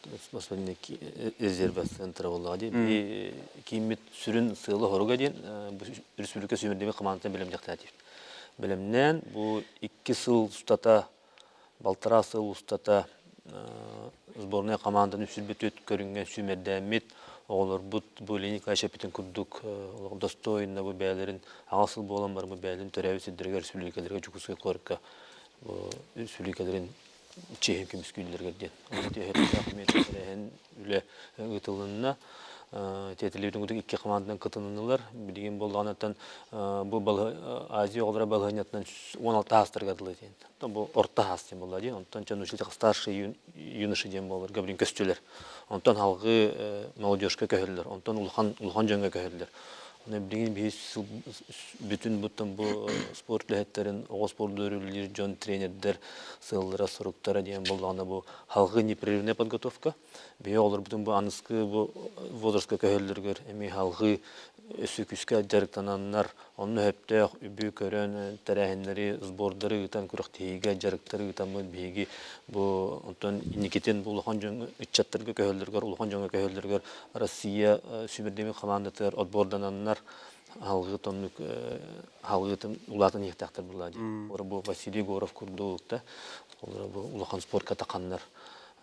резервэ центра буоллаҕа дии. Биһи кииммит сүрүн сыала-соруга диэн бу республика сүүмэрдэммит хамаандатын бэлэмниэхтээтибит. Бэлэмнээн бу икки сыл устата балтараа сыл устата сборная команданы үсүрбүтүт көрүҥҥэ сүүмэрдээммит оҕолорбут бу Леонид Николаевич эппитин курдук достойно бу бэйэлэрин аҕа сыл буолан баран бу бэйэлэрин төрөөбүт сирдэригэр республикаларга Дьокуускай куоракка бу республикаларын чиэһин көмүскүүллэригэр диэн тэрээһин үлэ ыытылынна. Тиэтэлибитин курдук икки команданан кытыннылар. Билигин буоллаҕына бу Азия оҕолоро балаһыанньатынан 16 аастарга дылы диэн. Бу орто аас диэн буолла диэн. Онтон дьон старший юноши диэн буоларга билин көстүлэр. Онтон салгыы молодежка көһөллөр. Онтон улахан улахан дьоҥҥо көһөллөр. Оны билигин биһи бүтүн буттан бу спорт үлэһиттэрин, оҕо спордугар үлэлиир дьон, тренердэр сыаллара, соруктара диэн буоллаҕына бу салгыы непрерывная подготовка. Биһи оҕолорбутун бу аныскы бу возрастка көһөллөрүгэр эмиэ салгыы өссө күүскэ дьарыктананнар, онно сөптөөх үбү көрөн, тэрээһиннэри, сбордары ыытан, күрэхтэһиигэ дьарыктары ыытаммыт биһиги бу онтон инникитин бу улахан дьоҥҥо ыччаттарга көһөллөрүгэр, улахан дьоҥҥо көһөллөрүгэр Россия сүүмэрдэммит хамаандатыгар отбордананнар алгыы тоннук алгыытын улаатан иһиэхтээхтэр буолла дии. Олор бу Василий Егоров курдук да, олор бу улахан спортка таханнар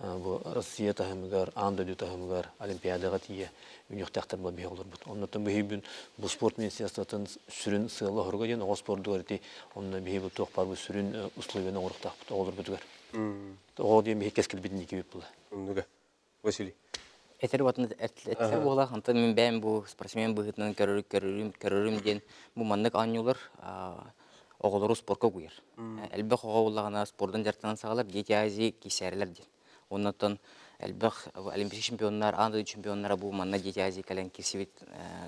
бу Россия таһымыгар, аан дойду таһымыгар Олимпиадаҕа тиийэ үнүөхтээхтэр буолан биһи олорбут. Оннуттан биһи бу спорт министерствотын сүрүн сыала-соруга диэн оҕо спордугар ити онно биһи бу туох баар бу сүрүн условияны оҥоруохтаахпыт оҕолорбутугар. Оҕо диэн биһи кэскилбит инникибит була. Оннуга. Василий. Этэр уотун этсэ буолах, онтон мин бэйэм бу спортсмен быһыытынан көрөрүм, көрөрүм, көрөрүм диэн бу маннык оонньуулар оҕолору спорка угуйар. Элбэх оҕо буоллаҕына спордун дьарыктанан саҕалар, Дети Азии киирсээрилэр диэн. Оннуттан элбэх олимпийскай чемпионнар, аан дойду чемпионнара бу манна Дети Азии кэлэн киирсибит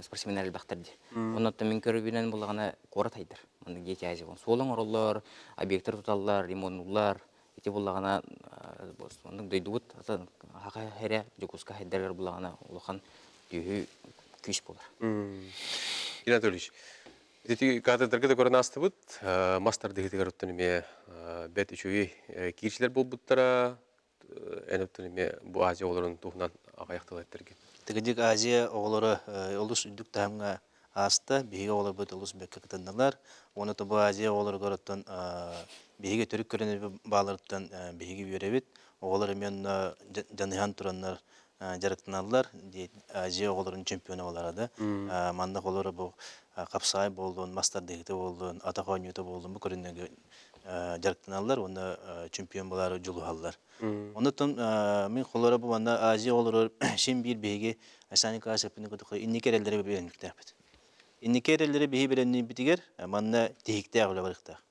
спортсменнар элбэхтэр диэн. Оннуттан мин көрүүбүнэн буоллаҕына куорат айдар. Маннык Дети Азии суол оҥороллор, объектар туталлар, ремоннуллар, Ити буллаҕына оннук дойдубут атын Саха сирэ Дьокуускай сайдарыгар буллаҕына улахан түһүү. күүс буолар. Иван Анатольевич, ити кадрдарга да көрөн аастыбыт, мас тардыһыытыгар оттон эмиэ бэрт үчүгэй киирсилэр буолбуттара, эн оттон эмиэ бу Азия оҕолорун туһунан аҕыйах тыл эттэргин. Тыгыдьык Азия оҕолоро олус үрдүк таһымҥа ааста. Биһиги оҕолорбут олус бэккэ кытыннылар. Уонна бу Азия оҕолоругар оттон биһиги төрүт көрүнэр бааларыттан биһиги үөрэбит. Оҕолор эмиэ онно дьаныһан тураннар дьарыктаналлар. Азия оҕолорун чемпиона буолара да. Манна оҕолоро бу хапсаай буоллун, мас тардыһыыта буоллун, атах оонньуута буоллун бу көрүннэргэ дьарыктаналлар уонна чемпион буолаары дьулуһаллар. Оннуттан мин холоро бу манна Азия оҕолорор син биир биһиги Айсан Николаевич курдук инники эрэллэри билэниктээхпит. Инники эрэллэри биһи билэннибитигэр манна тиһиктээх үлэ барыахтаах.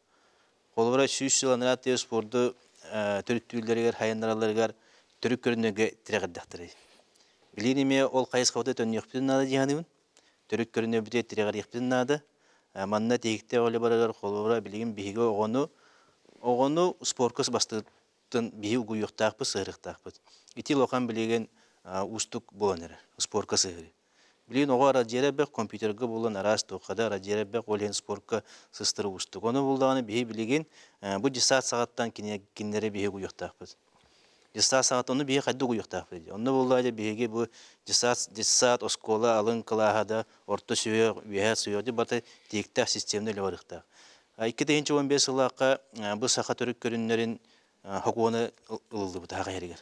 Холобура 100 сыл анараа тыа спорду төрүттүүллэригэр, хайыннаралларыгар төрүт көрүнэргэ тирэҕирдэхтэрэй. Билигин эмиэ ол хайысхабыта төннүөхпүтүн наада дии саныыбын. Төрүт көрүнэрбитигэр тирэҕириэхпитин наада. Манна тиһиктээх үлэ барарыгар холобура билигин биһиги оҕону оҕону спорка бастыыртан биһи угуйуохтаахпыт, сыһыарыахтаахпыт. Ити улахан билигин уустук буолан эрэр спорка сыһыарыы. Билигин оҕо арадьыйара элбэх, компьютерга буолан араас туохха да арадьыйара элбэх, ол иһин спорка сыстара уустук. Ону буллаҕына биһи билигин бу десант саҕаттан кинилэри биһи угуйуохтаахпыт. Десант саҕата ону биһи хайдах угуйуохтаахпыт дии. Онно буоллаҕа дьэ биһиги бу десант, десант оскуола алын кылааһа да орто сүһүөх, үөһээ сүһүөх дии барыта тиһиктээх системнай үлэ барыахтаах. 2015 сыллаахха бу саха төрүт көрүннэрин хокуона ылыллыбыта саха иһэригэр.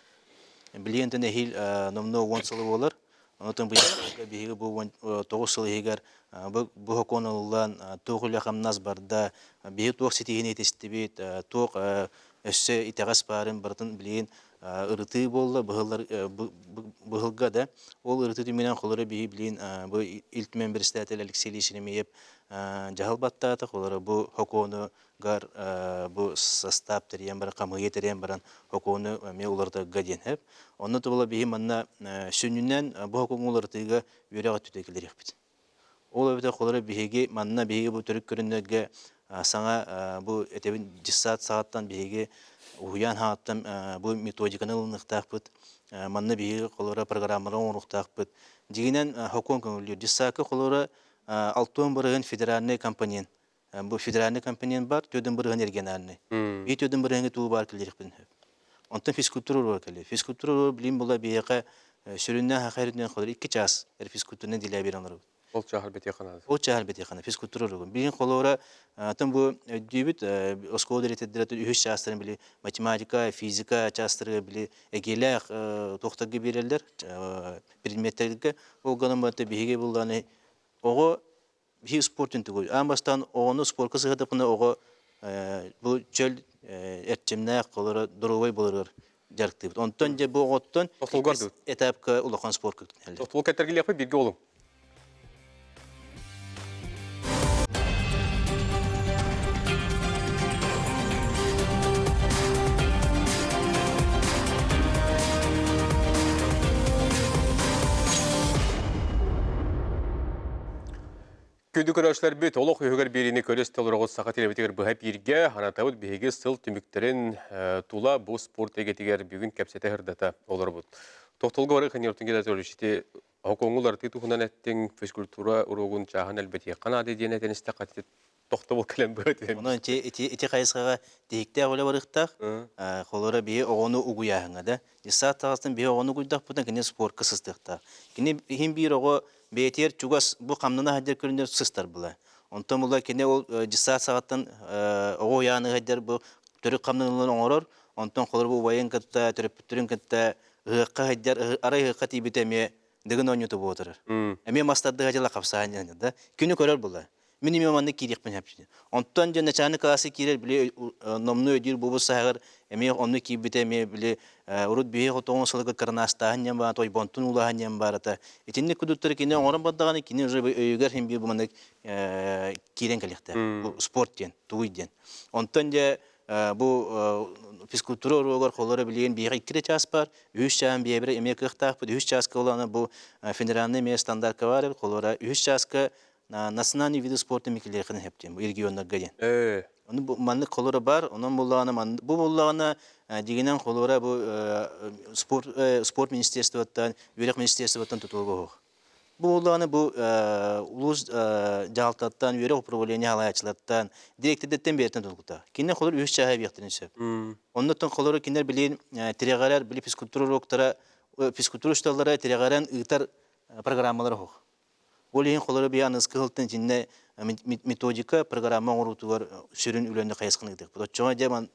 Билигин эһиил номнуо 10 сылы буолар. Онтон биһиги бу 9 сыл иһигэр бу хокуон ылыллан туох үлэ-хамнас барда, биһиги туох ситиһиини итистибит, туох өссө итэҕэс баарын барытын билигин ырытыы буолла, быһылга да. Ол ырытыы түмүгүнэн холоро биһи билигин бу Ил Түмэн председатель Алексей Ильич Еремеев дьаһал баттаата, холоро бу хокуону гар бу састаап тэрийэн баран, хамыыйа тэрийэн баран хокуону эмиэ уларытарга диэн сөп. Онно тула биһи манна сүнньүнэн бу хокуону уларытыыга үөрэх өттүтэ киллэриэхпит. Ол эбэтэр холоро биһиги манна биһиги бу төрүт көрүннэргэ саҥа бу этэбин дьыссаат саҕаттан биһиги уһуйаан саҕаттан бу методиканы ылыныахтаахпыт. Манна биһиги холоро программалары оҥоруохтаахпыт. Дьиҥинэн хокуон көҥүллүүр. Дьыссаакка холоро 60% федеральный компонент Бу федеральный компонент бар, төрдүн бырыһын региональный. Биир төрдүн бырыһыҥы туу баар кэлиэхпин сөп. Онтон физкультура уруога кэлиэ. Физкультура уруога билим була биһиэхэ сүрүннээн хаха эринэн холор 2 час физкультураны дилээ биэрэн олоробут. Ол чааһар бэтиэхэ Ол чааһар бэтиэхэ физкультура уруога. Билин холоро тым бу өйдүүбүт оскуола дириэктэрдэрэ үһүс чаастарын били математика, физика чаастарыгар били эгиэлээх туохтарга биэрэллэр предметтергэ. Ол гынан биһиги булланы оҕо биһи спорт тугуй? Аан бастаан оҕону спорка сыһыатахпына оҕо бу чөл эрчимнээх, холоро доруобай буоларыгар дьарыктыыбыт. Онтон дьэ бу оҕоттон этапка улахан спорт кыттыналлар. Тохтолго кэттэргилиэхпит бииргэ олуҥ. Күндү көрөөччүлэрбит, олох үһүгэр биэриини көрө-истэ олороҕут саха телевизорыгар быһа эпииргэ анатабыт биһиги сыл түмүктэрин тула бу спорт эйгэтигэр бүгүн кэпсэтэ сырдата олоробут. Тохтолго бары Ханьертун Геннадьевич ити Хокуоҥҥу уларытыы туһунан эттиҥ, физкультура уруогун чааһын элбэтиэххэ наада диэн этэн истэххэ тохтобул кэлэн быһа Онон ити, ити, ити хайысхаҕа тиһиктээх үлэ барыахтаах. Холоро биһи оҕону угуйааһыҥа да. Десант таҕыстан биһи оҕону угуйдахпытына кини спортка сыстыахтаах. Кини иһин биир оҕо бэйэтигэр чугас бу хамнана сылдьар көрүнэр сыстар була. Онтон була кини ол десант саҕаттан оҕо уйааны сылдьар бу төрүт хамнаныыларын оҥорор. Онтон холоро бу убайын кытта, төрөппүттэрин кытта ыһыахха сылдьар, арай ыһыахха тиийбитэ эмиэ дыгын оонньуута буола турар. Эмиэ мас тардыһа дьыла хапсаан да. Күнү көрөр була. Мин эмиэ манна киириэхпин сөп. Онтон дьэ начальник класса киирэр били номнуо өйдүүр буолбут сааһыгар эмиэ онно киирбитэ эмиэ били урут биһиги хотоҕун сылыгар кырнаастааһын диэн баара тойбонтун уулааһын диэн баарата. Итинник кудуттары кини оҥорон бардаҕына кини уже өйүгэр син биир бу маннык киирэн кэлиэхтээх. Бу спорт диэн, тугуй диэн. Онтон дьэ бу физкультура уруогар холоро билигин биһиэхэ икки да чаас баар, үһүс чааһын биэбирэ эмиэ кыахтаахпыт, үһүс чааска улаана бу федеральный эмиэ стандартка баар эбит, холоро үһүс чааска национальные виды спорта микилиэхин сөп диэн, бу регионнарга диэн. Ону бу маннык холоро бар, онон буллаҕына бу буллаҕына дигинэн холоро бу спорт спорт министерствоттан, үөрэх министерствоттан тутулуга суох. Бу буоллаҕына бу улуус дьаһалтаттан, үөрэх управление салайааччылартан, дириэктэрдэттэн бэйэтин тутулуктаах. Кинилэр холор үһүс чааһы эбиэхтэрин сөп. Оннуттан холору кинилэр билигин тирэҕэрэр, били физкультура уроктара, физкультура учууталлара тирэҕэрэн ыытар программалара суох. Ол иһин холоро биһи аныгыскы сылтан итиннэ методика программа оҥоруутугар сүрүн үлэни хайысханы ыытыахпыт. Оччоҕо дьэ ман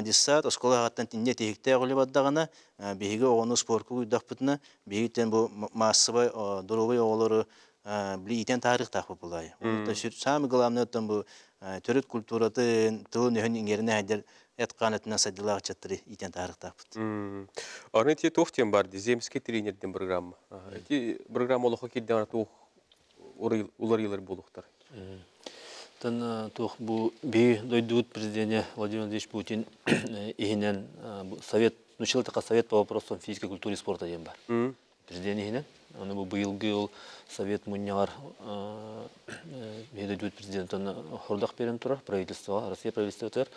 детсад, оскуола аҕаттан итиннэ тиһиктээх үлэ бардаҕына, биһиги оҕону спорка уйдахпытына, биһигиттэн бу маассабай доруобай оҕолору били иитэн таһаарыахтаахпыт буолаайы. Онтон самый главный оттон бу төрүт культуратын, тылын-өһүн иҥэринэ сылдьар эт-хаан өттүнэн сайдыылаах ыччаттары иитэн таһаарыахтаахпыт. Аны ити туох диэн бар дии, земский тренер диэн программа. Ити программа олоххо киирдэҕинэ туох уларыйылар буолуохтар? Тан туох бу биһи дойдубут президенэ Владимир Владимирович Путин иһинэн совет, ну така совет по вопросам физической культуры и спорта диэн бар. Президент иһинэн. Аны бу быйылгы ол совет мунньаҕар биһи дойдубут президентын хордох берен турар правительствоҕа, Россия правительствотыгар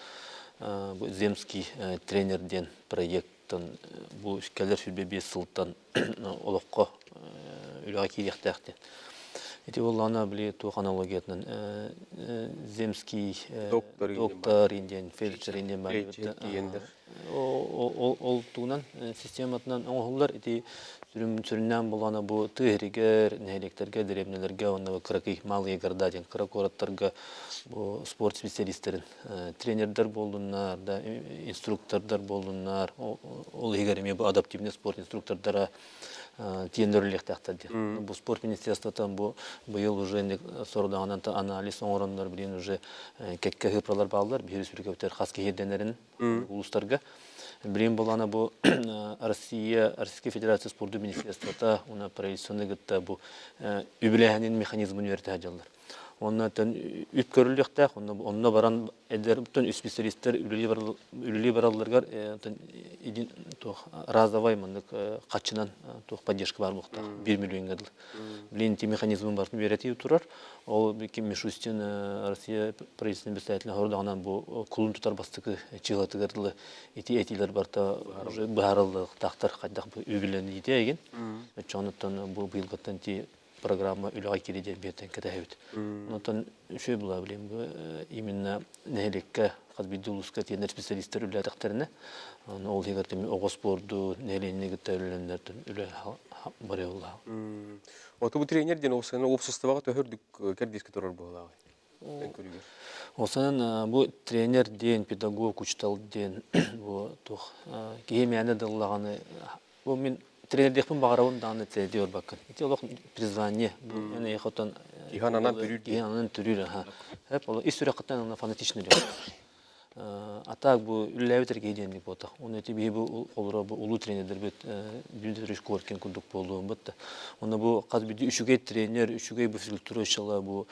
бу земский тренер диэн проекттан бу кэлэр 25 сылтан олоххо үлэҕэ киириэхтээх диэн. Ити буоллаҕына били туох аналогиятынан земский доктор диэн фельдшер диэн бар ол тугунан систематынан оҥоһуллар ити сүрүннээн буоллаҕына бу тыа иһигэр нэһилиэктэргэ дэриэбинэлэргэ уонна кыракый малые города диэн кыра куораттарга бу спорт специалистэрин тренердэр буоллуннар да инструктордар буоллуннар ол иһигэр эмиэ бу адаптивный спорт инструктордара тиэннэр үлэлиэхтээхтэр диэн. Бу спорт министерствотан бу быйыл уже сорудаҕынан анализ оҥороннор билигин уже кэккэ ыһыпралар бааллар биһиги республикабытыгар хас киһи ирдэнэрин улуустарга. Билигин буоллаҕына бу Россия, Российская Федерация спорду министерствота уонна правительствоны кытта бу үбүлээһинин механизмын үөрэтэ сылдьаллар. Онно үп көрүллүөхтээх, онно баран эдэр специалистер үлэлии баралларыгар туох разовай маннык хаччынан туох поддержка баар буолуохтаах 1 миллионга дылы. Билин ити механизмын барытын үөрэтии турар. Ол Мишустин Россия правительственный представитель хордаҕынан бу кулун тутар бастакы чыылатыгар дылы ити этиилэр барыта уже быһаарыллыахтаахтар хайдах бу үбүлэниитэ эгин. Оччоҕунуттан бу быйылгыттан ти программа үлэҕэ киирии диэн биэртэн кэтэһэбит. Онтон үчүгэй була билим бу именно нэһилиэккэ хас биирдии улууска тиэнэр специалистар үлэлээтэхтэринэ ол иһигэр оҕо спорду нэһилиэнньэни кытта үлэлэннэртэн үлэ барыа буоллаҕа. Оту бу тренер диэн уопсастыбаҕа төһө үрдүк кэрдиискэ турар буолааҕый? Осанан бу тренер диэн, педагог, учутал диэн бу туох киһи мээнэ дыллаҕаны Бу мин тренердиэхпин баҕарабын даҕаны тренердии барбаккын. Ити олох призвание. Эн эйиэхэ оттон Киһи ананан төрүүр киһи ананан төрүүр аха. Эп ол ис сүрэххиттэн аны фанатичный диэн. А так бу үлэлээбит эрэ киһи диэнник буотах. Оны ити биһи бу олоро бу улуу тренердэрбит Дмитрий Петрович Коркин курдук буолуон бытта. Онно бу хас биирдии үчүгэй тренер, үчүгэй бу физкультура учуутала бу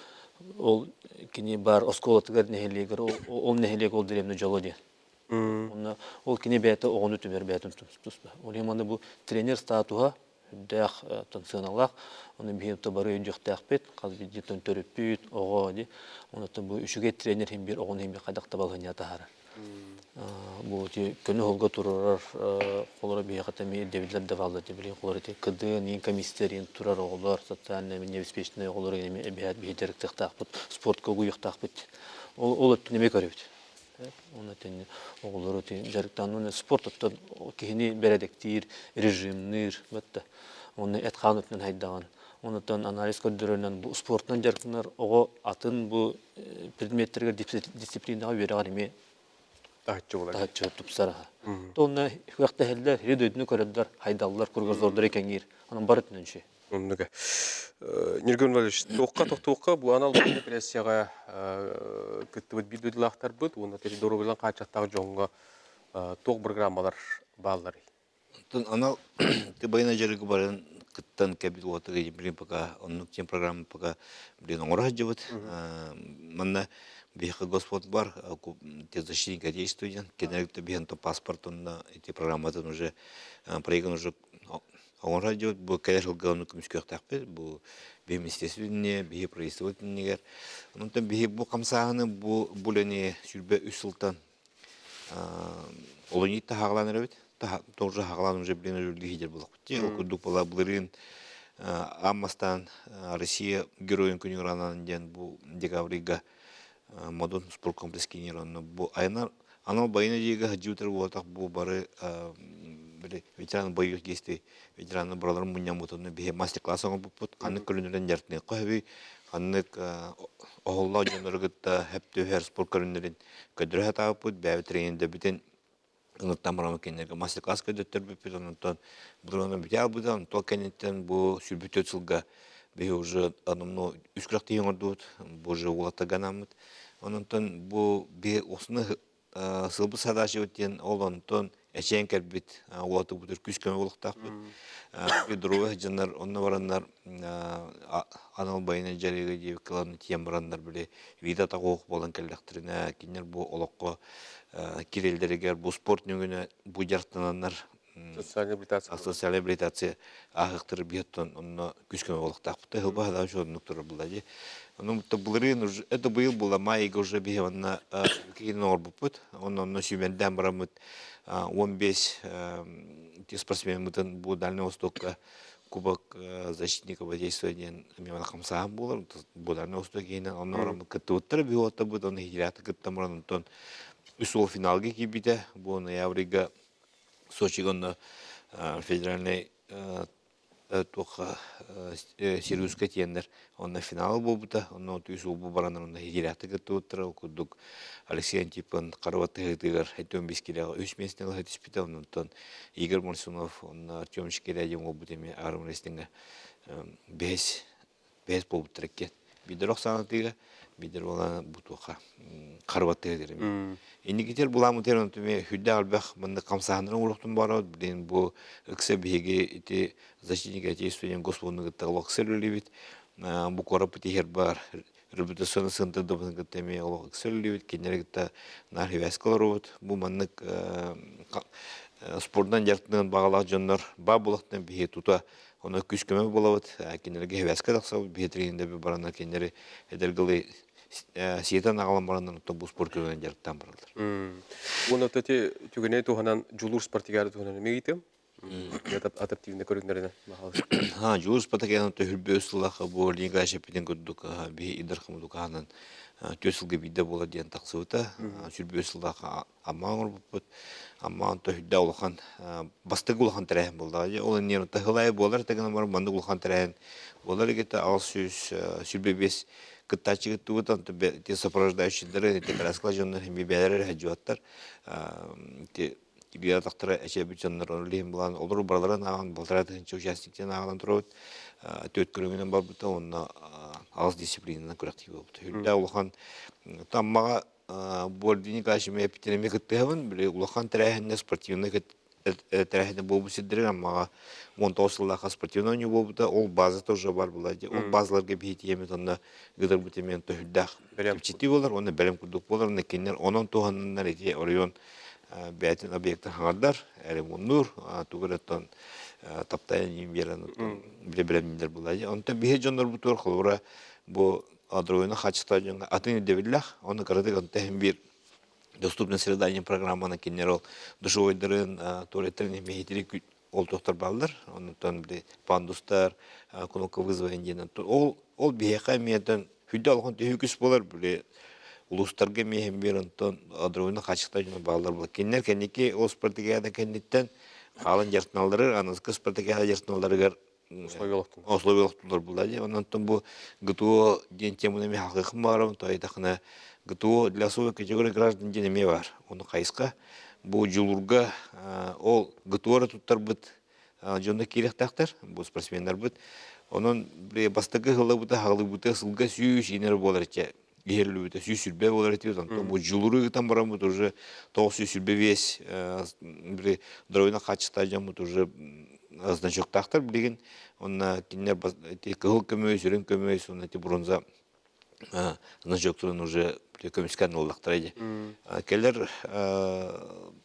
ол кини бар оскуолатыгар нэһилиэгэр ол нэһилиэк ол дэриэбинэ дьоло диэн. Онно ол кини бэйэтэ оҕону түмэр бэйэтин туспа. Ол иһин манна бу тренер статуһа үрдээх сыаналаах. Ону биһиги бары өйдүөхтээхпит, хас биирдиитин төрөппүт, оҕо дии. Онон бу үчүгэй тренер иһин биир оҕону иһин биир хайдах да балаһыанньа таһаарар. Бу ити көнө уһулга турарар холоро биһиэхэ эмиэ ирдэбиллэр да бааллар дии билигин холоро ити КДН иин комиссия иин турар оҕолор социальнай необеспеченный оҕолор эмиэ эбиһээт биһи дьарыктыахтаахпыт спортка угуйуохтаахпыт ол ол өттүн эмиэ көрөбүт Уонна итинни оҕолору дьарыктаан спорт оттон киһини бэрэдэктиир, режимниир бытта. Уонна эт-хаан өттүнэн хайдаҕын. Онтон анализ көрдөрөнөн бу спортунан дьарыктанар оҕо атын бу предметтэригэр дисциплинаҕа үөрэҕэр эмиэ таһыччы буолар. Таһыччы тупсар. Онно күрэхтэһэллэр, сири дойдуну көрөллөр, хайдаллар, кругозордары кэҥиир. Онон бары өттүнэн үчүгэй. Оннуга. Ньургун Валерьевич, туохха тохтуохха бу анал операцияҕа кыттыбыт биир дойдулаахтарбыт уонна доруобуйаларын хааччахтаах дьоҥҥо туох программалар баалларый? Онтон анал ты байына дьарыгы баран кыттан кэбит уотуга блин пока оннук тем программа пока блин оҥоро сылдьыбыт. Манна биһиэхэ Господь бар те защитник отечества диэн кинилэр биһэн то паспорт онно эти программатын уже проектын уже Оҥоро дьиэбит бу кэлэр сылга ону көмүскүөхтээхпит. Бу биһи министерство биһи правительство иннигэр. Онтон биһи бу хамсааһыны бу бу үлэни 23 сылтан олунньу таһаҕалаан эрэбит. Тоже хаҕалаан уже блин уже үллү сидер булахпыт. Ол курдук була былырыын Аан Россия Геройун күнүгэр анаан диэн бу декабрьга Модун спорткомплекс киинигэр онно бу айанар анал байыаннай дьиэгэ сылдьыбыттар буолбатах бу бары били ветеран боевых действий ветераны бараларын мунньаммыт онно биһи мастер-класс оҥорбуппут ханнык көрүнүрэн дьарыктаныахха сөбүй ханнык оһоллоох дьоннору кытта хөп спорт көрүннэрин көрдөрө сатаабыппыт бэйэбит тренердэрбитин ыҥыртан баран кинилэргэ мастер-класс көрдөттөрбүппүт онтон былырыын бүтэ албыта онтон кэнниттэн бу 24 сылга биһи уже аномно үс күрэхтэһии оҥордубут бу уже уолаттарга анаммыт ононтон бу биһи осуна сылбыт задачабыт диэн ол онтон эчээн кэлбит уолаттарбытыгар күүс көмө буолуохтаахпыт здоровый дьоннор онно бараннар анал байыаннай дьарыгы диэбиккэ ылан тиийэн бараннар били вида таҕуох буолан кэллэхтэринэ кинилэр бу олоххо кирэллэригэр бу спорт нөҥүнэ бу дьарыктананнар социальная реабилитация социальная реабилитация ааһыктары биһиттон онно күс көмө буолуохтаахпыт хылба хада оннук турар була дии ону былырыын уже это быйыл була майга уже биһи онно киин оҥорбуппут онно онно сүүмэрдээн бараммыт 15 спортсменмытын бу Дальний Востокка Кубок защитников Отечества диэн эмиэ хамсааһын буолар. Бу Дальний Восток иһинэн онно баран кыттыбыттара биһиоттарбыт онно иһиилээхтик кыттан баран онтон үс уол финалга киирбитэ. Бу ноябрьга Сочига онно федеральнай туохха Сириуска тиэннэр онно финал буолбута. Онно үс уол бу бараннар онно иһиилээхтик кыттыбыттара. Ол курдук Алексей Антипин Карабат тыһыытыгар 75 килэҕэ үс миэстэни ыла түспүтэ. Онтон Игорь Морсунов уонна Артем Шкирядин буолбут эмиэ армрестлиҥҥэ бэһис бэһис буолбуттар иккиэн. Биирдэр охсаанатыыга, биирдэр буолан бутуоха харыбаттыга дирим. Инникитер буламытер онтуме хүрдээх элбэх маннык хамсааһыннарын оҥоруохтун баарабыт. Билин бу ыкса биһиги ити защитник отечества госпонну кытта олох үлэлиибит. Бу куораппыт иһэр бар реабилитационный центр дабытын кытта эмиэ олох ыкса үлэлиибит, кинилэри кытта наар хибээскэ олоробут. Бу маннык спордунан дьарыктаныан баҕалаах дьоннор баа буолахтан биһи тута ону күүс-көмө буолабыт. Кинилэргэ хибээскэ тахсабыт, биһи тренинде бараннар кинилэри эдэргылы сиэтэн аҕалан бараннар оттон бу спорт көрүҥүнэн дьарыктаан бараллар. Уонна ити түгэнэ туһанан Дьулуур спортигары туһанан эмиэ ыйытым. Адаптивный көрүҥнэринэн Ха, Дьулуур спартакианын төһүлбү сыллаха бу Лига шепитин курдук биһи идар хомудукаанан түөрт сылга биирдэ буолар диэн тахсыбыта. Сүрбү сыллаха Амма оҥорбуппут. Амма онто үрдэ улахан бастакы улахан тэрээһин буоллаҕа. Ол иннинэ таһылайы буолар тагына бар маннык улахан тэрээһин буолар эгитэ 625 кыттааччы кыттыбыт онто те сопровождающийлары те коляскалар дьоннор хэмби бээлэр хаджуаттар те Биир атахтара эчэйбит дьоннор ону илиһин булан олору барыларын ааҕан балтараа тыһыынча участниктан ааҕан турабыт. Түөрт көрүҥүнэн барбыта уонна аҕыс дисциплинанан күрэхтии буолбута. Үрдээх улахан Таммаҕа Бордий Николаевич эппитин эмиэ кыттыһабын. Били улахан тэрээһиннэр спортивнай тэрээһиннэр буолбут сирдэрин Аммаҕа 19 сыллаахха спортивнай оонньуу буолбута. Ол база тоже бар була. Ол базаларга биһи тиийэммит онно ыытарбыт эмиэ төһүрдээх чэпчэтии буолар уонна бэлэм курдук буолар. Онно кинилэр онон туһананнар ити оройуон бэйэтин объектын хаҥардар, ремоннуур, тугу эрэ оттон таптайан иин биэрэн билэ бэлэмнииллэр буолла. Онтон биһи дьоннорбутугар холобура бу адроина хаачыстыбалаах дьоҥҥо атын ирдэбиллээх, оны кыратык онто иһин биир доступная среда диэн программаны кинилэр ол душевойдарын, туалеттарын эмиэ ол туохтар бааллар. Онтон били пандустар, кнопка вызова диэн ол ол биһиэхэ эмиэ Хүндэ алхон төһүү күс буолар били улуустарга эмиэ биир онтон адровина хаачыстыбалаах дьоно бааллар буолар. Кинилэр кэнники ол спартакиада кэнниттэн хаалан дьарыктаналларыгар, аныгыскы спартакиада дьарыктаналларыгар условия олохтуулар буолла дии. Онон бу ГТО диэн теманы эмиэ халҕыахым баҕарабын. То айтахына ГТО для особой категории граждан диэн эмиэ бар. Ону хайысха. Бу дьулуурга ол ГТО-ра туттарбыт дьонно киириэхтээхтэр, бу спортсменнарбыт. Онон бастакы ыһыллыбыта, хаалыбыта сылга сүүс инер буолар этэ иһэрилибитэ 120 буолар этибит. Онтон бу дьулуру ыытан бараммыт уже 925 били здоровье хаачыстыбалаах дьоммут уже значоктаахтар билигин. Онно кинилэр кыһыл көмүс, үрүҥ көмүс, уонна ити бронза значоктарын уже көмүскээн ыллахтара дии. Кэлэр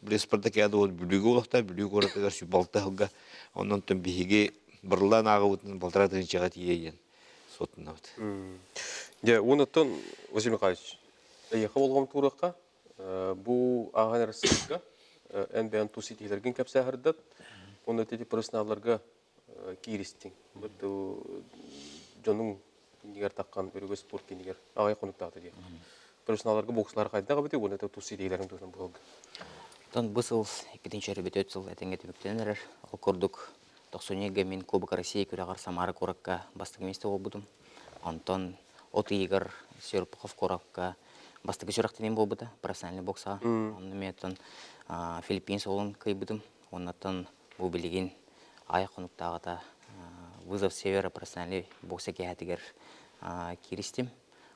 били спартакиада вот Бүлүүгэ улахта, Бүлүү куоратыгар сүбалта сылга онон биһиги барыллаан ааҕыбытын балтараа тыһыынчаҕа тиийэ диэн суоттанабыт. Дьэ, уонуттан Василий Михайлович, эйиэхэ болҕомтууруохха бу ааһан эрэр сылга эн бэйэн тус ситиһиилэргин кэпсээһэрдат, уонна ити профессионалларга. кииристиҥ? Бу дьонуҥ иннигэр таххан өрүгө спорт кинигэр аҕай хонуктаата диэх. Профессионалларга бокслар хайдах эбитий уонна тус идеяларын туһунан буолга. Оттон бу сыл иккитинчи өрөбүтүөт сыл этэҥҥэ түмүктэнэн эрэр. Ол курдук тохсунньуга мин Кубок России күрэҕэр Самара куоракка бастакы миэстэ буолбутум. Онтон от ыйыгар Серпухов куоракка бастакы сүрэхтэниим буолбута профессиональный боксаҕа. Онно мен оттон Филиппин суолун кыайбытым. Оннуттан бу билигин аҕыйах хонуктааҕыта Вызов Севера профессиональный бокса киэһэтигэр кииристим.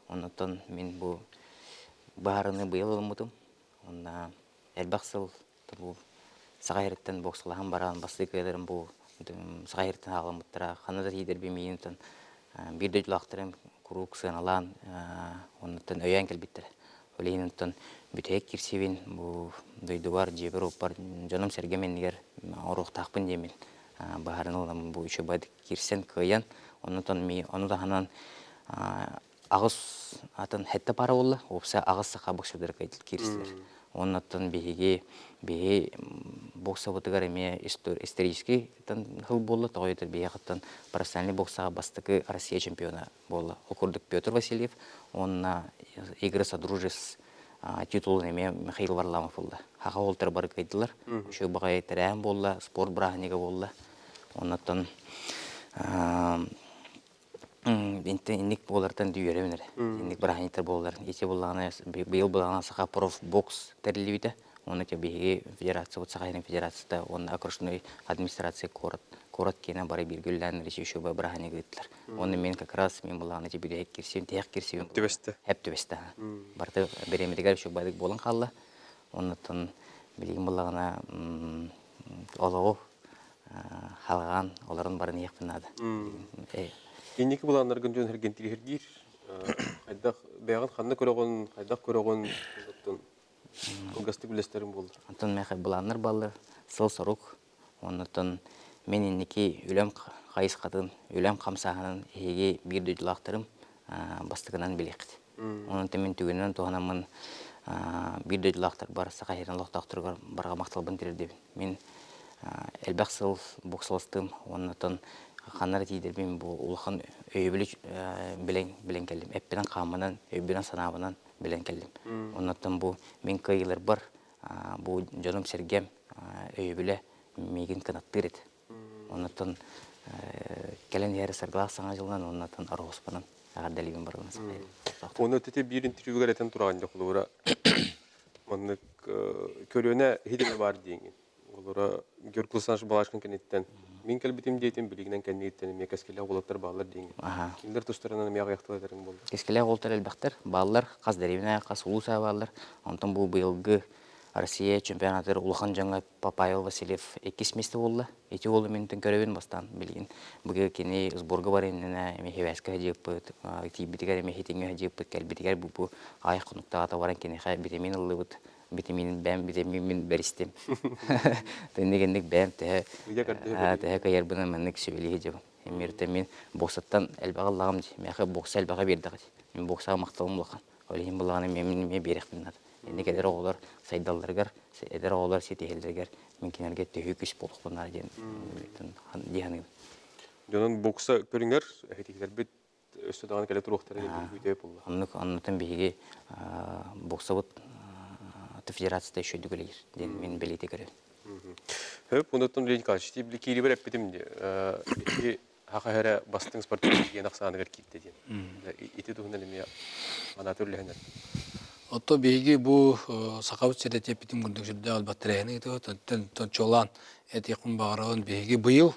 Оннуттан мин бу быһаарыныы быйыл ылыммытым. Уонна элбэх сыл бу Саха сириттэн боксалаһан баран бастакы кыайыыларым бу Саха сириттэн аҕаламмыттара. Ханна да тиийдэрбин миигин биир дойдулаахтарым куруук сыаналаан оннуттан өйөөн кэлбиттэрэ. Ол иһин оттон бүтэһик киирсибин бу дойдубар, дьиэбэр-уоппар дьонум-сэргэм иннигэр оруохтаахпын диэммин быһааран ылам бу үчүгэй киирсэн кыайан оннутан ону таһынан аҕыс атын сэттэ пара буолла уопсай аҕыс саха боксердара киирсилэр оннуттан биһиги биһи боксабытыгар эмиэ исторический хыл буолла тоҕо диэтэр биһиэхэттэн профессиональный боксаҕа бастакы Россия чемпиона буолла. Ол курдук Петр Васильев уонна Игорь Содружес титулун эмиэ Михаил Варламов ылла. Хаха уолтар бары кыайдылар. Үчүгэй баҕайы тэрээһин буолла, спорт бырааһынньыга буолла. Оннуттан инник буолартан үөрэбин эрэ. Инник бырааһынньыктар буолаллар. Ити буоллаҕына быйыл буоллаҕына Саха профбокс тэриллибитэ. Уонна биһиги федерациябыт Саха сирин федерацията уонна окружной администрация куорат куорат киэнэ бары бииргэ үлэлээн Речи бырааһынньыгы ыыттылар. Уонна мен как раз мен былаана ти бүтэһик кирсиим, тиһэх кирсиим Түбэстэ. Эп түбэстэ. Барыта бириэмэтигэр үчүгэй буолан хаалла. Оннуттан билигин буллаҕына олоҕу халҕаан олорон баран иһиэхпин наада. Инники былааннаргын дьон эргинтириһиргиир. Хайдах бэйэҕин ханна көрөҕүн, хайдах көрөҕүн, оттон кылгастык үлэстэриҥ буоллар. Онтон миэхэ былааннар бааллар, сыл-сорук. Оннуттан мин инники үлэм хайысхатын, үлэм хамсааһынын эһиги биир дойдулаахтарым бастакынан билиэххит. Онон мин түгэнинэн туһанаммын биир дойдулаахтарбар, Саха сирин олохтоохторугар барҕа махталбын тириэрдэбин. Мин элбэх сыл боксаластым уонна ханна эрэ тиийдэрбин бу улахан өйөбүлү билэн билэн кэллим. Эппинэн-хааммынан, өйбүнэн-санаабынан билэн кэллим. Оннуттан бу мин кыайыыларбар бу дьонум-сэргэм өйөбүлэ миигин кынаттыыр этэ. Оннуттан кэлэн иһэр саргылаах саҥа дьылынан уоннаттан ороһуспанан эҕэрдэлиибин барылын сахайын. Уонна өтөтө биир интервьюгар этэн тураҕын дьэ холобура маннык көлүөнэ иһитинэ баар диэҥин. Олора Георгий Александрович Балашкин кэнниттэн мин кэлбитим диэтим, билигинэн кэнниттэн эмиэ кэскилээх уолаттар бааллар диэҥин. Кинилэр тустарынан эмиэ аҕыйахтал этэриҥ буолла. Кэскилээх уолаттар элбэхтэр, бааллар, хас дэриэбинэ, хас улуус бааллар. Онтон бу быйылгы Россия чемпионатыгар улахан дьоҥҥо Павел Васильев иккис миэстэ буолла. Ити уолу мин көрөбүн бастаан билигин. Быгы кини сборга бар иннинэ эмиэ хибээскэ садьыыппыт, тиийбитигэр эмиэ хитиҥҥэ садьыыппыт, кэлбитигэр бу бу аҕыйах хонуктааҕыта баран киниэхэ витамин ыллыбыт. Витаминин бэйэм витамин мин бэристим. Тинник инник бэйэм төһө төһө кыайарбынан маннык сүбэлии сылдьабын. Эмиэртэ мин боксаттан элбэҕи ыллаҕым дии. Миэхэ бокса элбэҕи биэрдэҕэ дии. Мин боксаҕа махталым улахан. Ол иһин буллаҕына мин эмиэ биэриэхпин наада. Инник эдэр оҕолор сайдалларыгар, эдэр оҕолор ситиһэллэригэр мин кинилэргэ төһүү күүс буолуохпун наада диэн дии саныыбын. Дьонун бокса көрүҥэр эһэтиһилэрбит өссө даҕаны кэлэ туруохтара диэн күүтэ буолла. Оннук оннутун биһиги боксабыт федерацията еще үлэлиир диэн мин бэлиэтии көрөбүн. Хөп, онуттан Леонид Николаевич, били киирибэр эппитим дии. Ити хаха эрэ бастыҥ спортивный диэн ахсааныгар киирдэ диэн. Ити туһунан эмиэ анааты үллэһинэр. Отто биһиги бу сахабыт сирэ тиэппитин курдук сүрдээх элбэх тэрээһини ыытабыт. Оттон чуолаан этиэхпин баҕарабын биһиги быйыл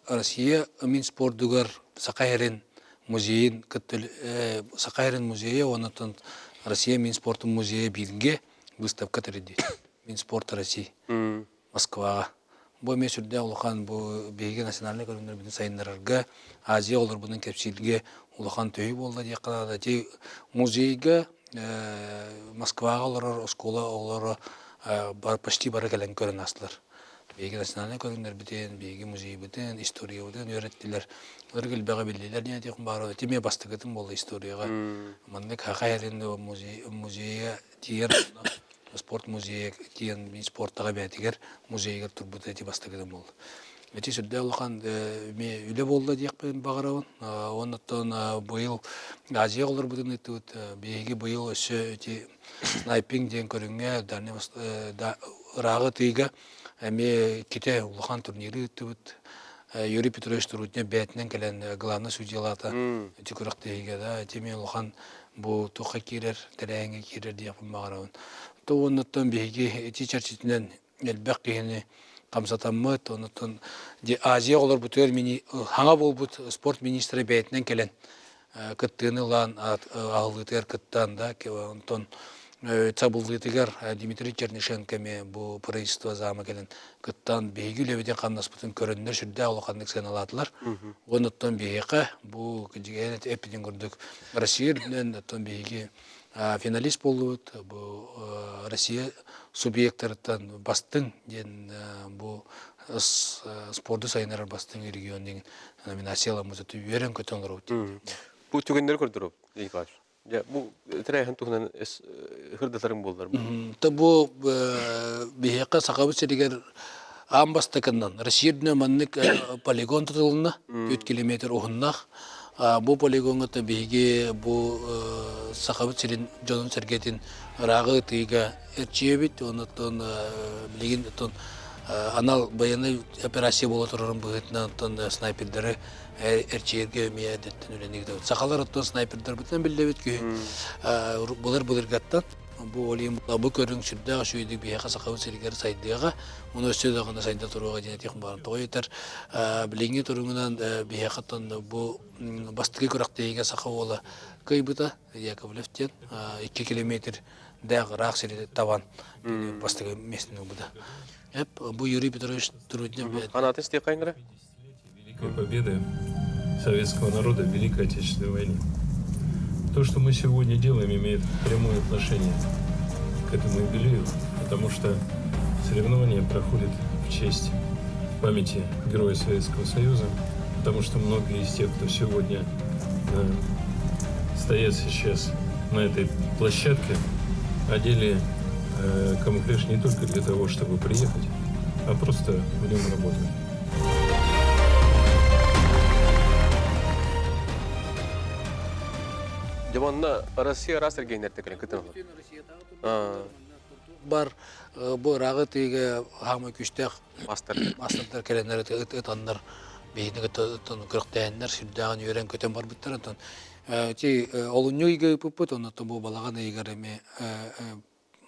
Россия мин спордугар Саха сирин музейын кытта Саха сирин музейа уонна Россия мин спортун музейа бииргэ выставка тэрийдибит. Мин спорт России Москваҕа. Бу эмиэ сүрдээх улахан бу биһиги национальнай көрүҥнэрбитин сайыннарарга, Азия оҕолорбутун кэпсииргэ улахан төһүү буолла диэххэ наада. Ити музейга Москваҕа олорор оскуола оҕолоро почти бары кэлэн көрөн аастылар. Биһиги национальнай көрүҥнэрбитин, биһиги музейбытын, историябытын үөрэттилэр. Ырык элбэҕи биллилэр диэн этиэхпин баҕарабын. Ити эмиэ бастакытын буолла историяҕа. Маннык Саха сирин музейа тиийэр спорт музейа тиийэн спортаҕа бэйэтигэр музейыгар турбута ити бастакытын буолла. Ити сүрдээх улахан эмиэ үлэ буолла диэхпин баҕарабын. Оннуттан быйыл Азия оҕолорбутун ыыттыбыт. Биһиги быйыл өссө ити снайпинг диэн көрүҥҥэ Дальний ырааҕы тыыга эмиэ иккитэ улахан турниры ыыттыбыт. Юрий Петрович Трутнев бэйэтинэн кэлэн главный судьялаата ити күрэхтэһиигэ да ити эмиэ улахан бу туохха киирэр тэрээһиҥҥэ киирэр диэхпин баҕарабын. То уоннаттан биһиги ити чэрчитинэн элбэх киһини хамсатаммыт, онуттан Азия оҕолорбутугар мини хаҥа буолбут спорт министрэ бэйэтинэн кэлэн кыттыыны ылан аһыллыытыгар кыттан да онтон сабыллыытыгар Дмитрий Чернышенко эмиэ бу правительство зама кэлэн кыттан биһиги үлэбитин хамнаспытын көрөннөр сүрдээх улаханнык сыаналаатылар. Онуттан биһиэхэ бу эппитин курдук Россия үрдүнэн оттон биһиги финалист буоллубут. Бу Россия субъектарыттан бастыҥ диэн бу спорду сайыннарар бастыҥ регион диэн номинацияламмыт үөрэн-көтөн олоробут. Бу түгэннэри көрдөрөбүт, Николаевич. Дьэ, бу тэрээһин туһунан ырдатарым буоллар. Та бу биһиэхэ Сахабыт сиригэр аан бастакыннан Россия үрдүнэн маннык полигон тутулунна, 4 километр уһуннаах. Бу полигоҥҥа биһиги бу Сахабыт сирин дьонун-сэргэтин ырааҕы ытыыга эрчийэбит. Онон билигин оттон анал байыаннай операция буола турарын быһыытынан оттон снайпердары эрчийэргэ эмиэ эрдэттэн үлэни ыытабыт. Сахалар оттон снайпердарбытынан биллэбит күһүн былыр-былыргаттан бу олим бу көрүҥ сүрдээх үчүгэйдик биһиэхэ Сахабыт сиригэр сайдыаҕа, уну өссө даҕаны сайда туруоҕа диэн этиэх баар. Тоҕо этэр билиҥҥи туругунан биһиэхэ оттон бу бастакы күрэхтэһиигэ саха уола кыайбыта Яковлев диэн 2 километр дээх ыраах сири табан бастакы миэстэни ылбыта. Эп бу Юрий Петрович Труднев Анатын истиэххэ Великой Победы советского народа в Великой Отечественной войне. То, что мы сегодня делаем, имеет прямое отношение к этому юбилею, потому что соревнования проходят в честь памяти Героя Советского Союза, потому что многие из тех, кто сегодня э, стоят сейчас на этой площадке, одели э, камуфляж не только для того, чтобы приехать, а просто в нем работать. Дьэ, Россия араас эргиэннэртэ кэлэн кытын Бар бу ырааҕы тыыга хаамай күстээх маастардар кэлэннэр ытаннар биһини кытта күрэхтэһэннэр сүрдээҕин үөрэн көтөн барбыттар. Онтон ити олунньу ыйга ыыппыппыт, оннуттан бу балаҕан ыйыгар эмиэ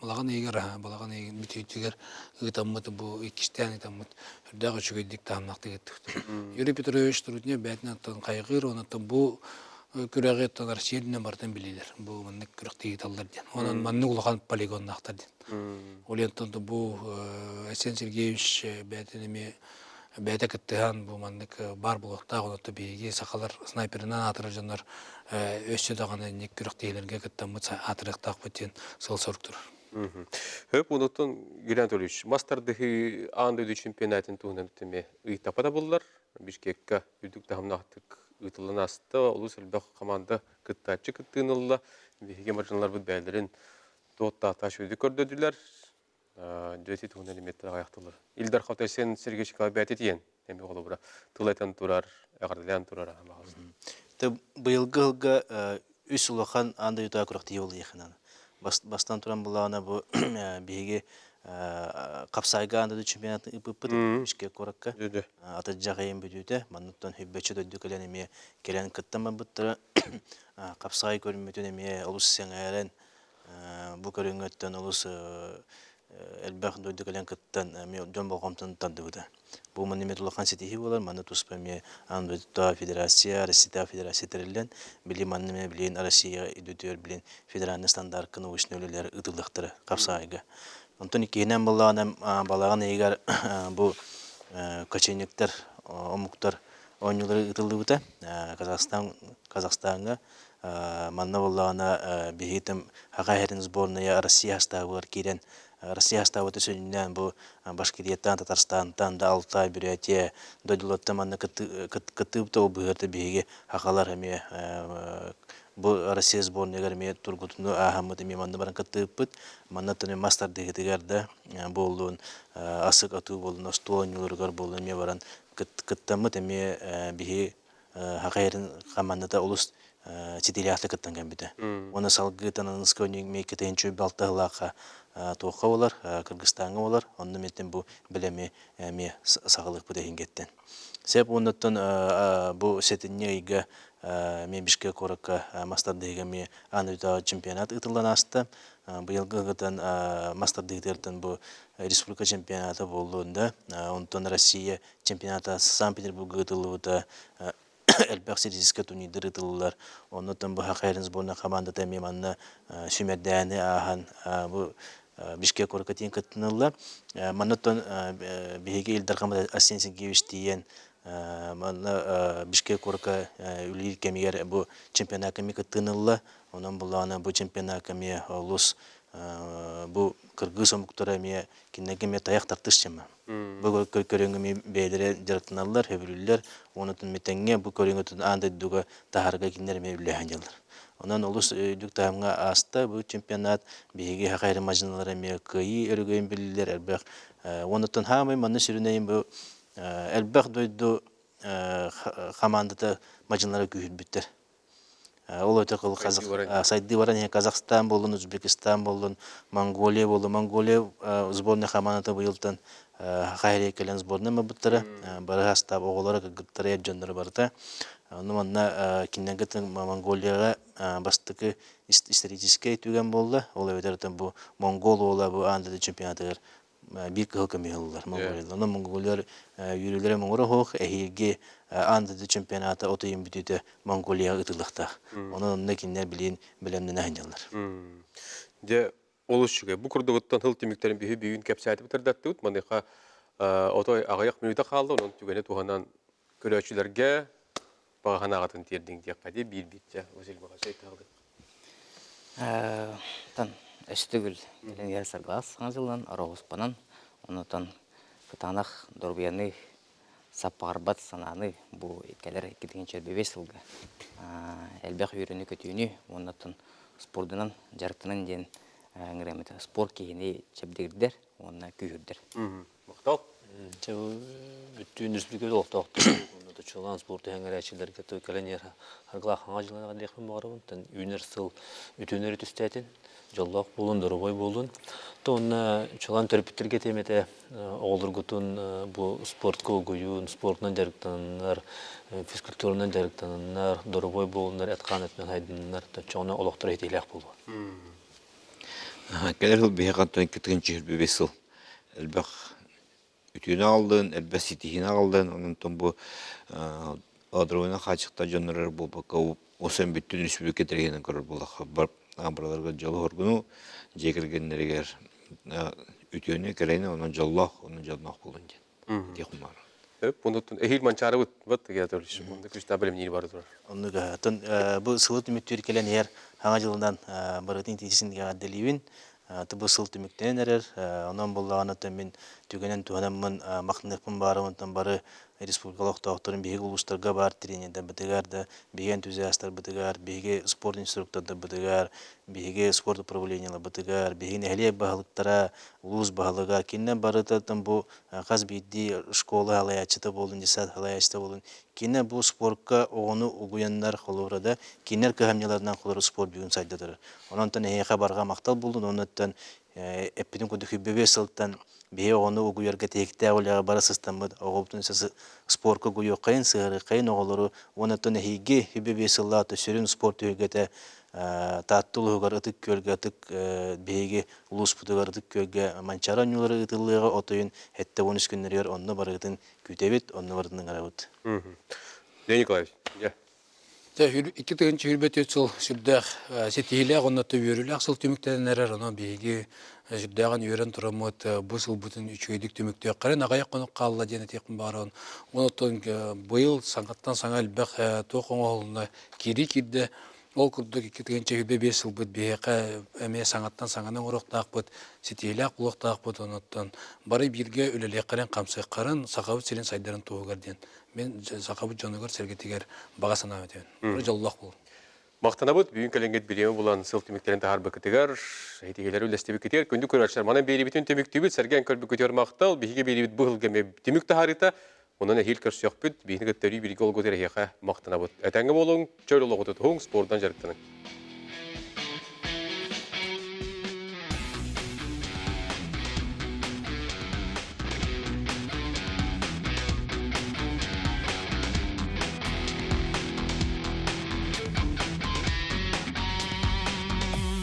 Балаҕан ыйыгар балаҕан ыйын бүтүүтүгэр ыытаммыт бу иккистээн ыытаммыт үрдээх үчүгэйдик таһымнаахтык ыыттыбыт. Юрий Петрович Трутнев бэйэтин оттон хайҕыыр, онон бу күрэҕи оттон Россия үрдүнэн барытын билиилэр. Бу маннык күрэхтии ыыталлар диэн. Онон маннык улахан полигоннаахтар диэн. Ол онтон бу Айсен Сергеевич бэйэтин эмиэ бэйэтэ кыттыһан бу маннык баар буолуохтаах онон биһиги сахалар снайперынан аатырар дьоннор өссө даҕаны инник күрэхтэһиилэргэ кыттаммыт аатырыахтаахпыт диэн сыал-сорук турар. Хөп онуттан Юрий Анатольевич, мас тардыһыы аан дойду чемпионатын туһунан эмиэ ыйытапа да буллар. Бишкекка үрдүк таһымнаахтык ыытыллан ааста. Олус элбэх команда кыттааччы кыттыыны ылла. Биһиги мадьыналарбыт бэйэлэрин туоттаатааш үрдүк көрдөрдүлэр. Дьэ туһунан эмиэ аҕыйахтылар. Ил Дархан Айсен Сергеевич бэйэтэ тиийэн эмиэ холобура тыл этэн турар, эҕэрдэлээн турар Быйылгы сылга үс улахан аан дойдутааҕы күрэхтэһии буолуохханан. Бастан туран буллаҕына бу биһиги Хапсаайга аан дойду чемпионатын ыыппыппыт Бишкек куоракка. Атырдьах ыйын бүтүүтэ манныттан хүббэччи дойду кэлэн эмиэ кэлэн кыттан барбыттара. Хапсаай көрүммүтүн эмиэ олус сэҥээрэн Бу көрүҥҥүттэн олус элбэх дойду кэлэн кыттан эмиэ дьон болҕомтотун тардыбыта. Бу манна эмиэ улахан ситиһии буолар. Манна туспа эмиэ аан дойдутааҕы федерация, Россиятааҕы федерация тэриллэн, били манна эмиэ билигин Россия идэтигэр билин федеральный стандартка научнай үлэлэр ыытыллыахтара хапсаҕайга. Онтон иккиһинэн буоллаҕына балаҕан ыйыгар бу кочевниктар, омуктар оонньуулара ыытыллыбыта. Казахстан, Казахстаҥҥа Манна буоллаҕына биһиги Саха иһэрин сборная Россия састаабыгар киирэн Россия састаабыта сүнньүнэн бу Башкирияттан, Татарстантан да Алтай, Бурятия дойдулартан манна кыттыыбыта ол быһыарда биһиги сахалар эмиэ бу Россия сборныйыгар эмиэ тургутуну ааһаммыт эмиэ манна баран кыттыыппыт. Манна оттон мас тардыһыытыгар да буоллун, асык атыы буоллун, остуол оонньууларыгар буоллун эмиэ баран. Кыттаммыт эмиэ биһи хахайрын хамаандата олус ситиилээхтик кыттан кэлбитэ. Уонна салгыы Тананыска эмиэ кытайын балтаһылаахха туохха болар, Кыргызстаҥҥа болар, онно миттен бу бэлэми эмиэ саҕалыахпыт эһингеттен. Сеп уоннаттан бу сэтинньи ыйга эмиэ Бишкек куоракка мастардыһыга эмиэ аан дойдутааҕы чемпионат ыытыллан ааста. Быйылгы ыгытан мастардыһытыгартан бу республика чемпионата буоллун да, онтон Россия чемпионата Санкт-Петербурга ыытыллыбыта элбэх сирдиискэ турнирдар ыытыллар. Оннуттан бу Хахайрын сборная командата эмиэ манна сүүмэрдээни ааһан бу Бишкек куоракка тиийэн кыттынылла. Маннаттан биһиги Ил Дархан Арсений Сергеевич тиийэн манна Бишкек куоракка үлэлиир кэмигэр бу чемпионакка эмиэ кыттыынылла. Онон буллаҕына бу чемпионакка эмиэ олус бу кыргыз омуктара эмиэ кинилэргэ эмиэ тайах тартыс дьама. Бу көрүҥү эмиэ бэйэлэрэ дьарыктаналлар, сөбүлүүллэр. Уонна тэҥҥэ бу көрүҥү аан дойдуга таһаарга кинилэр эмиэ үлэлэһэн дьаллар. Онон олус үрдүк таһымҥа ааста бу чемпионат. Биһиги Хахайры мадьыналара эмиэ кыайыы өрөгөйүн биллилэр элбэх. Уонуттан хаамай манна сүрүнэйин бу элбэх дойду хамаандата мадьыналара күүһүрбүттэр. Ол өтө сайдыы баран иһэ Казахстан буоллун, Узбекистан буоллун, Монголия буоллун. Монголия сборная хамаандата быйылтан Хахайрия кэлэн сборная барбыттара. Бары хастаап оҕолоро, кыргыттара, эр дьонноро барыта. Ону манна кинилэргэ Монголияҕа бастакы историческай түгэн буолла. Ол эбэтэр бу Монгол уола бу аан дойду чемпионатыгар биир кыһыл көмүс ыллылар Монголиялар. Онон монголиялар үөрүүлэрэ муҥура суох. Эһиилги аан дойду чемпионата от ыйын бүтүүтэ Монголияҕа ыытыллыахтаах. Онон онно кинилэр билигин бэлэмнэнэ сылдьаллар. Дьэ, олус үчүгэй. Бу курдугуттан сыл түмүктэрин биһи бүгүн кэпсээтибит ырдаттыбыт. Маныаха отой аҕыйах мүнүүтэ хаалла, онон түгэни туһанан көрөөччүлэргэ баҕа санааҕытын тиэрдиҥ диэххэ дии биир биирчэ Василий Михайлович таһылык. Тан өстүгүл кэлин саргылаас саҥа дьылынан ороҕуспанан онутан кытаанах доруобуйаны саппаҕырбат санааны бу кэлэр 2025 сылга элбэх үөрүүнү-көтүүнү уонна спордунан дьарыктанан диэн ыҥырыам этэ. Спорт киһини чэбдигирдэр уонна күүһүрдэр. Махтал. Дьэ бүттүүн республика олохтоохтор чулаан спорт эһэҥэрээччилэргэ той кэлэн иһэр аргылаах хаҥа дьылаҕа диэхпин баҕарабын. Тэн үүнэр сыл үтүөнэри түстээтин, дьоллоох буолун, доруобай буолун. То онно чулаан төрөппүттэргэ этиэм этэ оҕолоргутун бу спортка угуйуун, спортунан дьарыктананнар, физкультуранан дьарыктананнар, доруобай буолуннар, эт-хаан өттүнэн сайдыннар, оччоҕуна олохторо иитиилээх буолуо. Кэлэр сыл биһиэхэ онтон 2025 сыл элбэх үтүөнү аҕаллын, элбэх ситиһиини аҕаллын, онон бу адровина хааччахтаах дьоннор эрэ буолбакка, усан бүттүүн республика тэрийэнин көрөр буоллахха, барыларыгар дьолу-соргуну, дьиэ кэргэннэригэр үтүөнү, кэрэни, онон дьоллоох, онон дьоллоох буолун диэн диэх умаар. Онуттан эһиил манчаарыбыт бат Георгиевич, онно күстээх бэлэмниир бары турар. Оннук атын бу сылы түмүктүүр кэлэн иһэр хаҥа дьылынан барытын итиитин эҕэрдэлиибин. Бу сыл түмүктэнэн эрэр. Онон буоллаҕына мин түгэнэн туһанаммын махтаныахпын баарым онтон бары республика олохтоохторун биһиги улуустарга баар тренердэрбитигэр да, биһиги энтузиастарбытыгар, биһиги спорт инструктордарбытыгар, биһиги спорт управлениеларбытыгар, биһиги нэһилиэк баһылыктара, улуус баһылыга кинилэр барытыттан бу хас биирдии школа салайааччыта буолун, детсад салайааччыта буолун, кинилэр бу спортка оҕону угуйаннар холобура да, кинилэр кыһамньыларынан холобура спорт бүгүн сайда турар. Онон эһиэхэ барҕа махтал буоллун, оннуттан эппитин курдук 25 сылтан биһи оҕону угуйарга тиһиктээх үлэҕэ бара сыстаммыт, оҕобутун спорка угуйуоххайын, сыһыарыаххайын оҕолору, уонна эһиги 25 сыллаах сүрүн спорт түһүлгэтэ Таатта улууһугар Ытык Күөлгэ ытык биһиги улууспутугар Ытык Күөлгэ Манчаары оонньуулара ыытыллыаҕа от ыйын 73 күннэригэр онно барыгытын күүтэбит, онно барытын ыҥырабыт. Леонид Николаевич, дьэ. Дьэ, 2024 сыл сүрдээх ситиһиилээх уонна үөрүүлээх сыл түмүктэнэн эрэр. Онон биһиги сүрдээҕин үөрэн тураммыт бу сылбытын үчүгэйдик түмүктүөххэрин аҕыйах хонук хаалла диэн этиэхпин баҕарабын. Онон быйыл саҥаттан саҥа элбэх туох оҥоһулунна киирии киирдэ. Ол курдук 2025 сылбыт биһиэхэ эмиэ саҥаттан саҥаны оҥоруохтаахпыт, ситиһиилээх буолуохтаахпыт. Онон бары бииргэ үлэлиэххэрин-хамсыаххарын, Сахабыт сирин сайдарын туһугар диэн мин сахабыт дьонугар-сэргэтигэр баҕа санаам этибин. Бары дьоллоох буолун. Махтанабыт бүгүн кэлэҥҥит бириэмэ булан сыл түмүктэрин таһаарбыккытыгар, этиһиилэри үллэстибиккитигэр күндү көрөөччүлэр манан биэриибитин түмүктүүбүт, сэргээн көрбүккүтүгэр махтал. Биһиги биэриибит бу сылга эмиэ түмүк таһаарыыта. Онон эһиил көрсүөхпүт, биһини кытта өрүү бииргэ олгут эрэһиэхэ махтанабыт. Этэҥҥэ буолуҥ, чөл олоҕу тутуһуҥ, спордан дьарыктаныҥ.